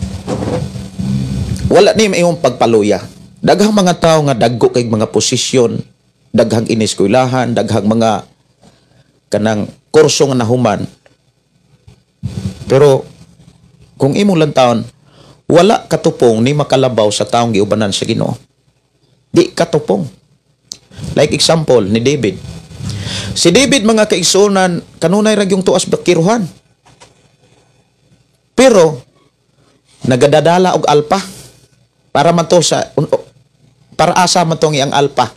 Wala ni iyong pagpaluya. Daghang mga tao nga dagko kay mga posisyon, daghang ineskwelahan, daghang mga kanang kurso nga nahuman. Pero kung imong lang taon, wala katupong ni makalabaw sa taong giubanan sa Ginoo. Di katupong. Like example ni David. Si David mga kaigsuonan, kanunay ra gyung tuas bakiruhan. Pero nagadadala og alpa para man to sa para asa man tong iyang alpa.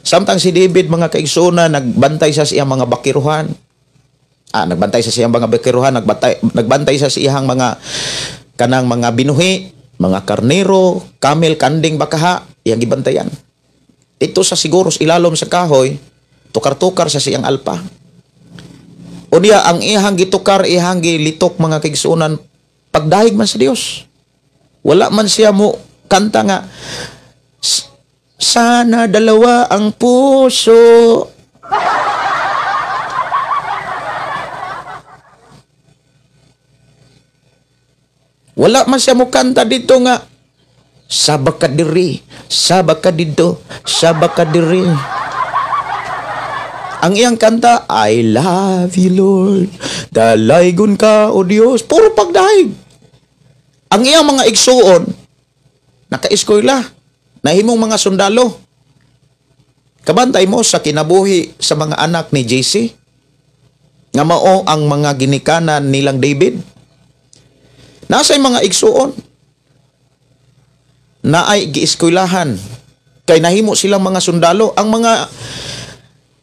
Samtang si David mga kaigsuonan nagbantay sa iyang mga bakiruhan. Nagbantay sa siyang mga bakiruhan, nagbantay sa siyang mga kanang mga binuhi, mga karnero, camel, kanding, bakaha, iyang gibantayan. Dito sa siguro sa ilalom sa kahoy, tukar-tukar sa siyang alpa. Unya ang iyang gitukar, iyang gilitok mga kaigsuonan, pagdahig man sa Dios. Wala man siya mo kanta nga sana dalawa ang puso. Wala man siya mo kanta dito nga saba ka diri, saba ka dito, saba ka diri. Ang iyang kanta, I love you Lord, dalaygon ka o Dios. Puro pagdahig. Ang iyang mga igsuon, naka-eskwela, nahimong mga sundalo. Kabantay mo sa kinabuhi sa mga anak ni Jesse, nga mao ang mga ginikanan nilang David. Nasa'y mga igsuon na ay gieskwelahan, kay nahimo silang mga sundalo. Ang mga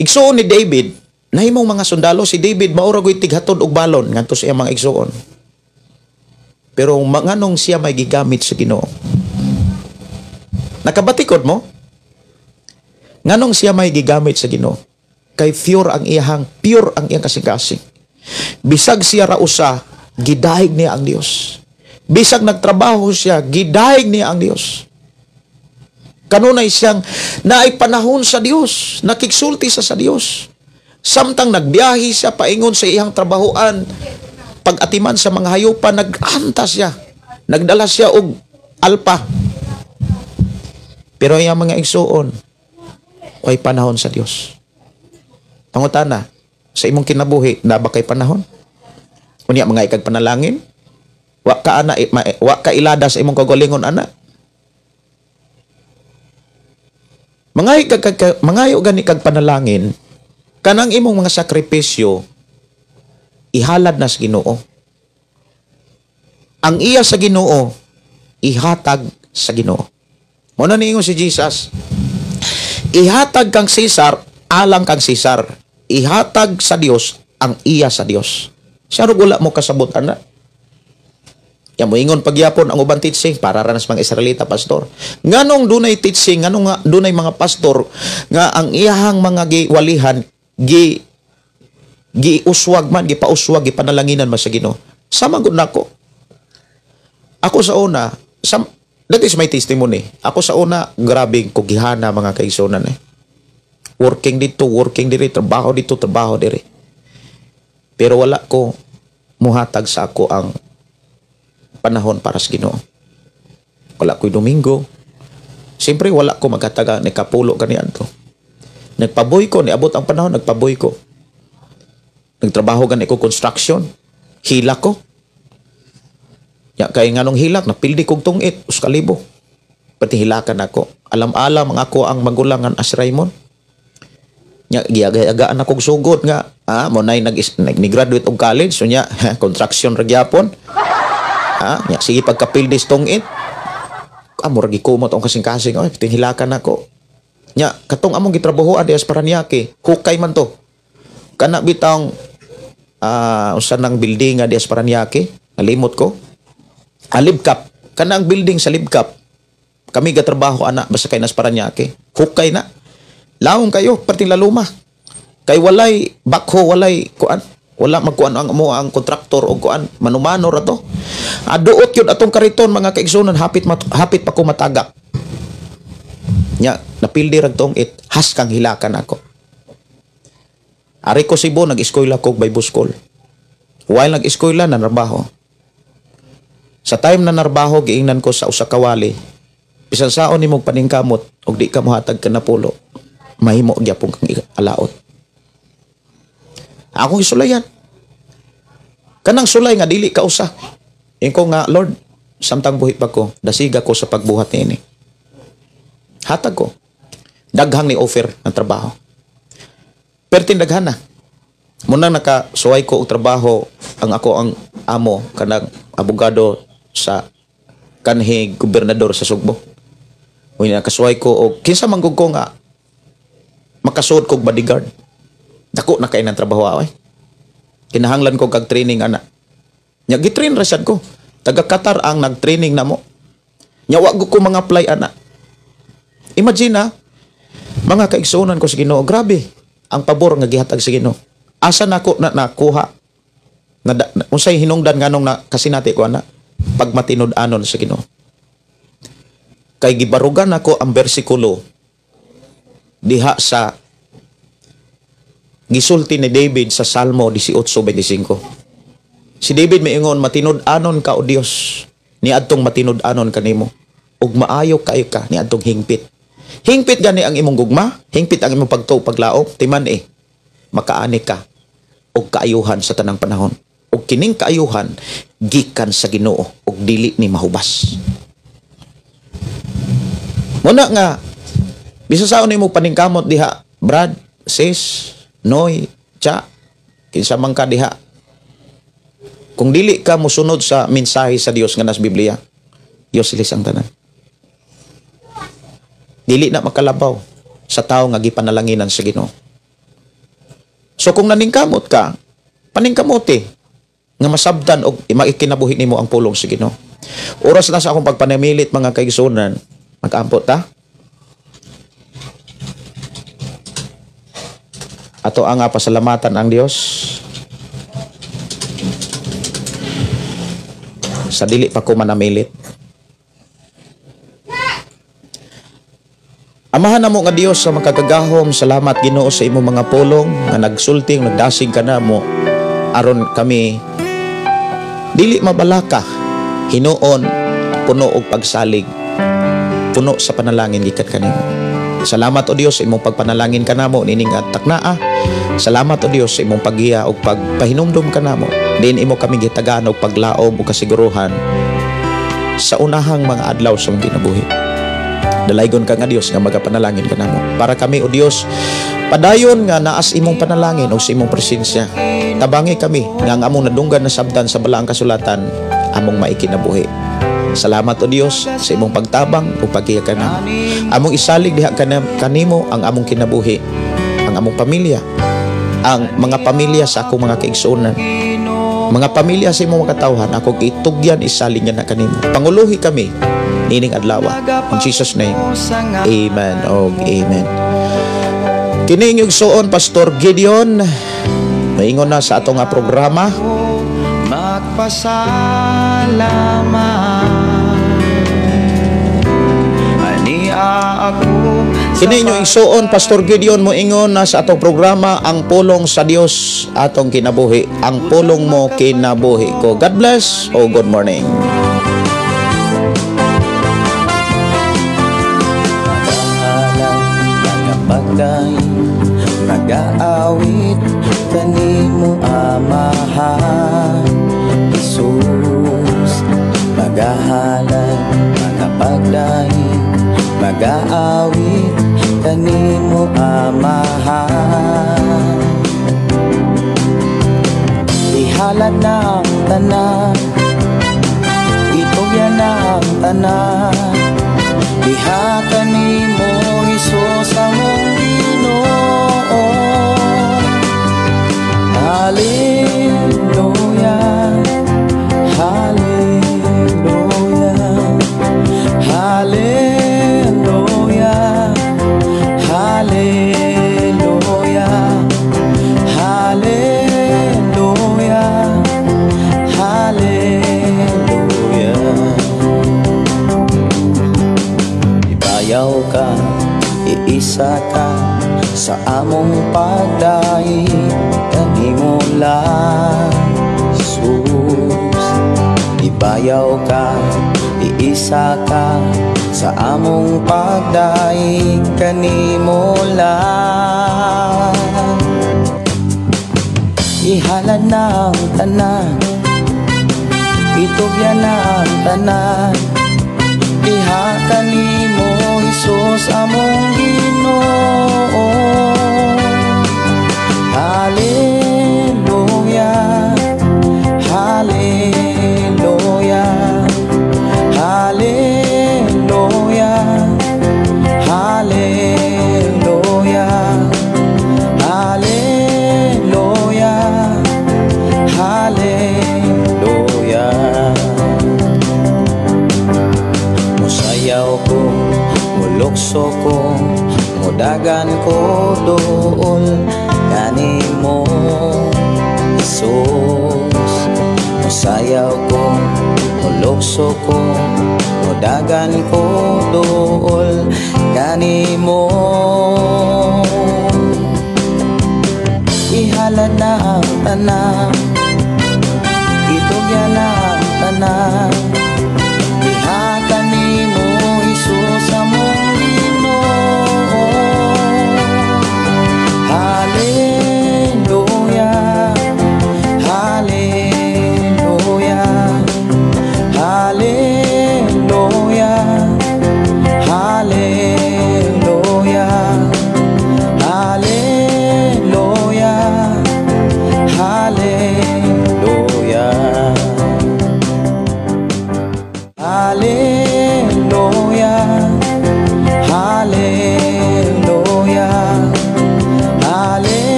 igsuon ni David, nahimong mga sundalo. Si David maura goy tighatod og balon ngadto sa iyang mga igsuon. Pero nganong siya may gigamit sa Ginoo? Nakabatikod mo? Nganong siya may gigamit sa Ginoo? Kay pure ang iyang kasing-kasing. Bisag siya rausa, gidahig niya ang Dios. Bisag nagtrabaho siya, gidahig niya ang Dios. Kanunay siyang naay panahon sa Dios, nakigsulti siya sa Dios. Samtang nagbiyahe siya paingon sa iyang trabahoan, pag-atiman sa mga hayupan, nag-anta siya. Nagdala siya og alpa. Pero iyang mga igsuon, way panahon sa Dios. Pangutana, sa imong kinabuhi, na ba kay panahon? Unya mga ikag panalangin? Wa ka ana, wa ka ilada sa imong kagalingon ana. Mangayo gani kag panalangin, kanang imong mga sakripisyo ihalad na sa Ginoo. Ang iya sa Ginoo ihatag sa Ginoo. Mo na niingon si Jesus, ihatag kang Cesar alang kang Cesar, ihatag sa Dios ang iya sa Dios. Siya wala mo kasabot ana. Ya moingon pagyapon ang ubang teaching para ra nas mga Israelita pastor. Nganong dunay teaching, nganong nga dunay mga pastor nga ang iyahang mga giwalihan gi giuswag man, gipauswag, gipanalanginan man sa Ginoo. Sama gud nako. Ako sa una, that is my testimony. Ako sa una, grabe kugihana mga kaigsunan eh. Working dito, working diri, trabaho dito, trabaho diri. Pero wala ko muhatag sa ako ang panahon para sa Ginoo. Wala ko'y Domingo. Siyempre, wala ko magkataga ni kapulo kaniadto. Nagpaboy ko, niabot ang panahon, nagpaboy ko. Nagtrabaho gani ko construction. Hilak ko. Ya, kay nganong hilak, napildi kog tungit, 1,000. Pati hilakan ako. Alam-alam ang ako ang magulangan as Raymond. Nya, giagayagaan akong sugod nga, mo nay nag-graduate og college, so nya, construction ra gyapon. Nya, sige pagkapildis tungit. Murag gikumot ang kasing-kasing, oy, tinhilakan ako. Nya, katong among gitrabahoan diha sa Paranaque, hukay man to. Kana bitang usa nang building nga diha sa Paranaque, nalimot ko. Libkap, kana ang building sa Libkap. Kami gatrabaho ana basta kay nas Paranaque. Hukay na. Laong kayo perting laluma. Kay walay bakho, walay kuan. Wala magkuan ang amo ang kontraktor og kuan, manumano ra to. Aduot yun atong kariton mga kaigsunan, hapit pa ko matagak. Nya, napildi rag tong it, has kang hilakan ako. Ari ko Cebu, nag-eskwela ko Bible school. While nag-eskwela, nanarbaho. Sa time na narbaho, giingnan ko sa usa ka wali. Bisan saon nimong paningkamot og di ka mohatag ka napulo, mahimo gyapon kang alaot. Akong isulayan. Kanang sulay nga dili ka usa. Ingko nga, Lord, samtang buhi pa ko, dasiga ko sa pagbuhat niini. Hatag ko. Daghang ni offer ng trabaho. Pertin daghan na. Munang nakasuway ko og trabaho ang ako ang amo kanang abogado sa kanhi gobernador sa Sugbo. Uy, nakasuway ko og kinsa man gud ko nga makasuod kog bodyguard. Dako na kay ng trabaho ay. Kinahanglan ko kag training ana. Nya gitrain ra sad ko. Taga Qatar ang nag-training namo. Nya wa ko mga apply ana. Imagine na, mga kaigsuonan ko sa Ginoo, grabe ang pabor nga gihatag sa Ginoo. Asa nako na nakuha? Na unsay hinungdan nganong na kasinati ko ana? Pag matinud-anon sa Ginoo. Kay gibarugan nako ang bersikulo diha sa gisulti ni David sa Salmo 18:25. Si David miingon, "Matinud-anon ka, o Dios, niadtong matinud-anon kanimo, ug maayo kaayo ka niadtong hingpit. Hingpit gani ang imong gugma, hingpit ang imong pagtuo, paglaom, timan eh makaani ka og kaayuhan sa tanang panahon. Ug kining kaayuhan gikan sa Ginoo ug dili ni mahubas." Muna nga bisa saon nimo paningkamot diha, Brad, sis, Noy, Cha, kinsa man ka diha. Kung dili ka mosunod sa mensahe sa Dios nga nas Biblia, useless ang tanan. Dili na makalabaw sa tao nga gipanalanginan sa Ginoo. So kung naningkamot ka, paningkamuti nga masabtan og maikinabuhi nimo ang pulong sa Ginoo. Oras na sa akong pagpanamilit, mga kaigsuonan, mag-ampo ta. Ato ang pasalamatan ang Dios sa dili pa ko manamilit. Amahan namo nga Dios sa makagagahom, salamat Ginoo sa imong mga pulong nga nagsulting, nagdasig ka namo aron kami dili mabalaka, hinuon puno og pagsalig, puno sa panalangin gikan kanimo. Salamat o Dios sa imong pagpanalangin kanamo nining taknaa. Salamat o Dios sa imong paggiya og pagpahinumdom kanamo. Diin imo kami gitagaan og paglaom ug kasiguruhan sa unahang mga adlaw sa imong kinabuhi. Dalaygon ka nga Dios nga magapanalangin kanamo. Para kami o Dios padayon nga naas imong panalangin o sa imong presensya. Tabangi kami nga ang among nadunggan na sabdan sa balaang kasulatan among maikinabuhi. Salamat o Dios sa imong pagtabang ug paggiya kanamo. Among isalig diha kanimo ang among kinabuhi, ang among pamilya, ang mga pamilya sa akong mga kaigsuonan, mga pamilya sa imong mga katawhan, akong itugyan isalig nga na kanimo. Panguluhi kami nining adlaw. In Jesus' name, amen og amen. Kini inyong igsuon, Pastor Gideon, maingon na sa atong nga programa. Magpasalamat ani ako. Kini inyong igsuon, Pastor Gideon, moingon na sa atong programa, ang pulong sa Dios atong kinabuhi, ang pulong mo kinabuhi ko. God bless o good morning. Nagaawit kanimo Amahan Jesus, magahalad, magapagdaig, magaawit kanimo Amahan. Ihalad na ang tanan, itugyan na ang tanan, diha kanimo Hesus among Ginoo. Hallelujah, hallelujah, hallelujah, hallelujah, hallelujah, hallelujah. Ibayaw ka, iisa ka sa among pagdaig kanimo lang, Jesus. Ibayaw ka, iisa ka sa among pagdaig kanimo lang. Ihalad na ang tanan, itugyan na ang tanan, diha kanimo Hesus among Ginoo. Hallelujah, hallelujah, hallelujah, hallelujah, hallelujah, Mudagan ko duol kanimo, Jesus. Musayaw ko, mulukso ko, mudagan ko duol kanimo. Ihalad na ang tanan, itugyan na ang tanan.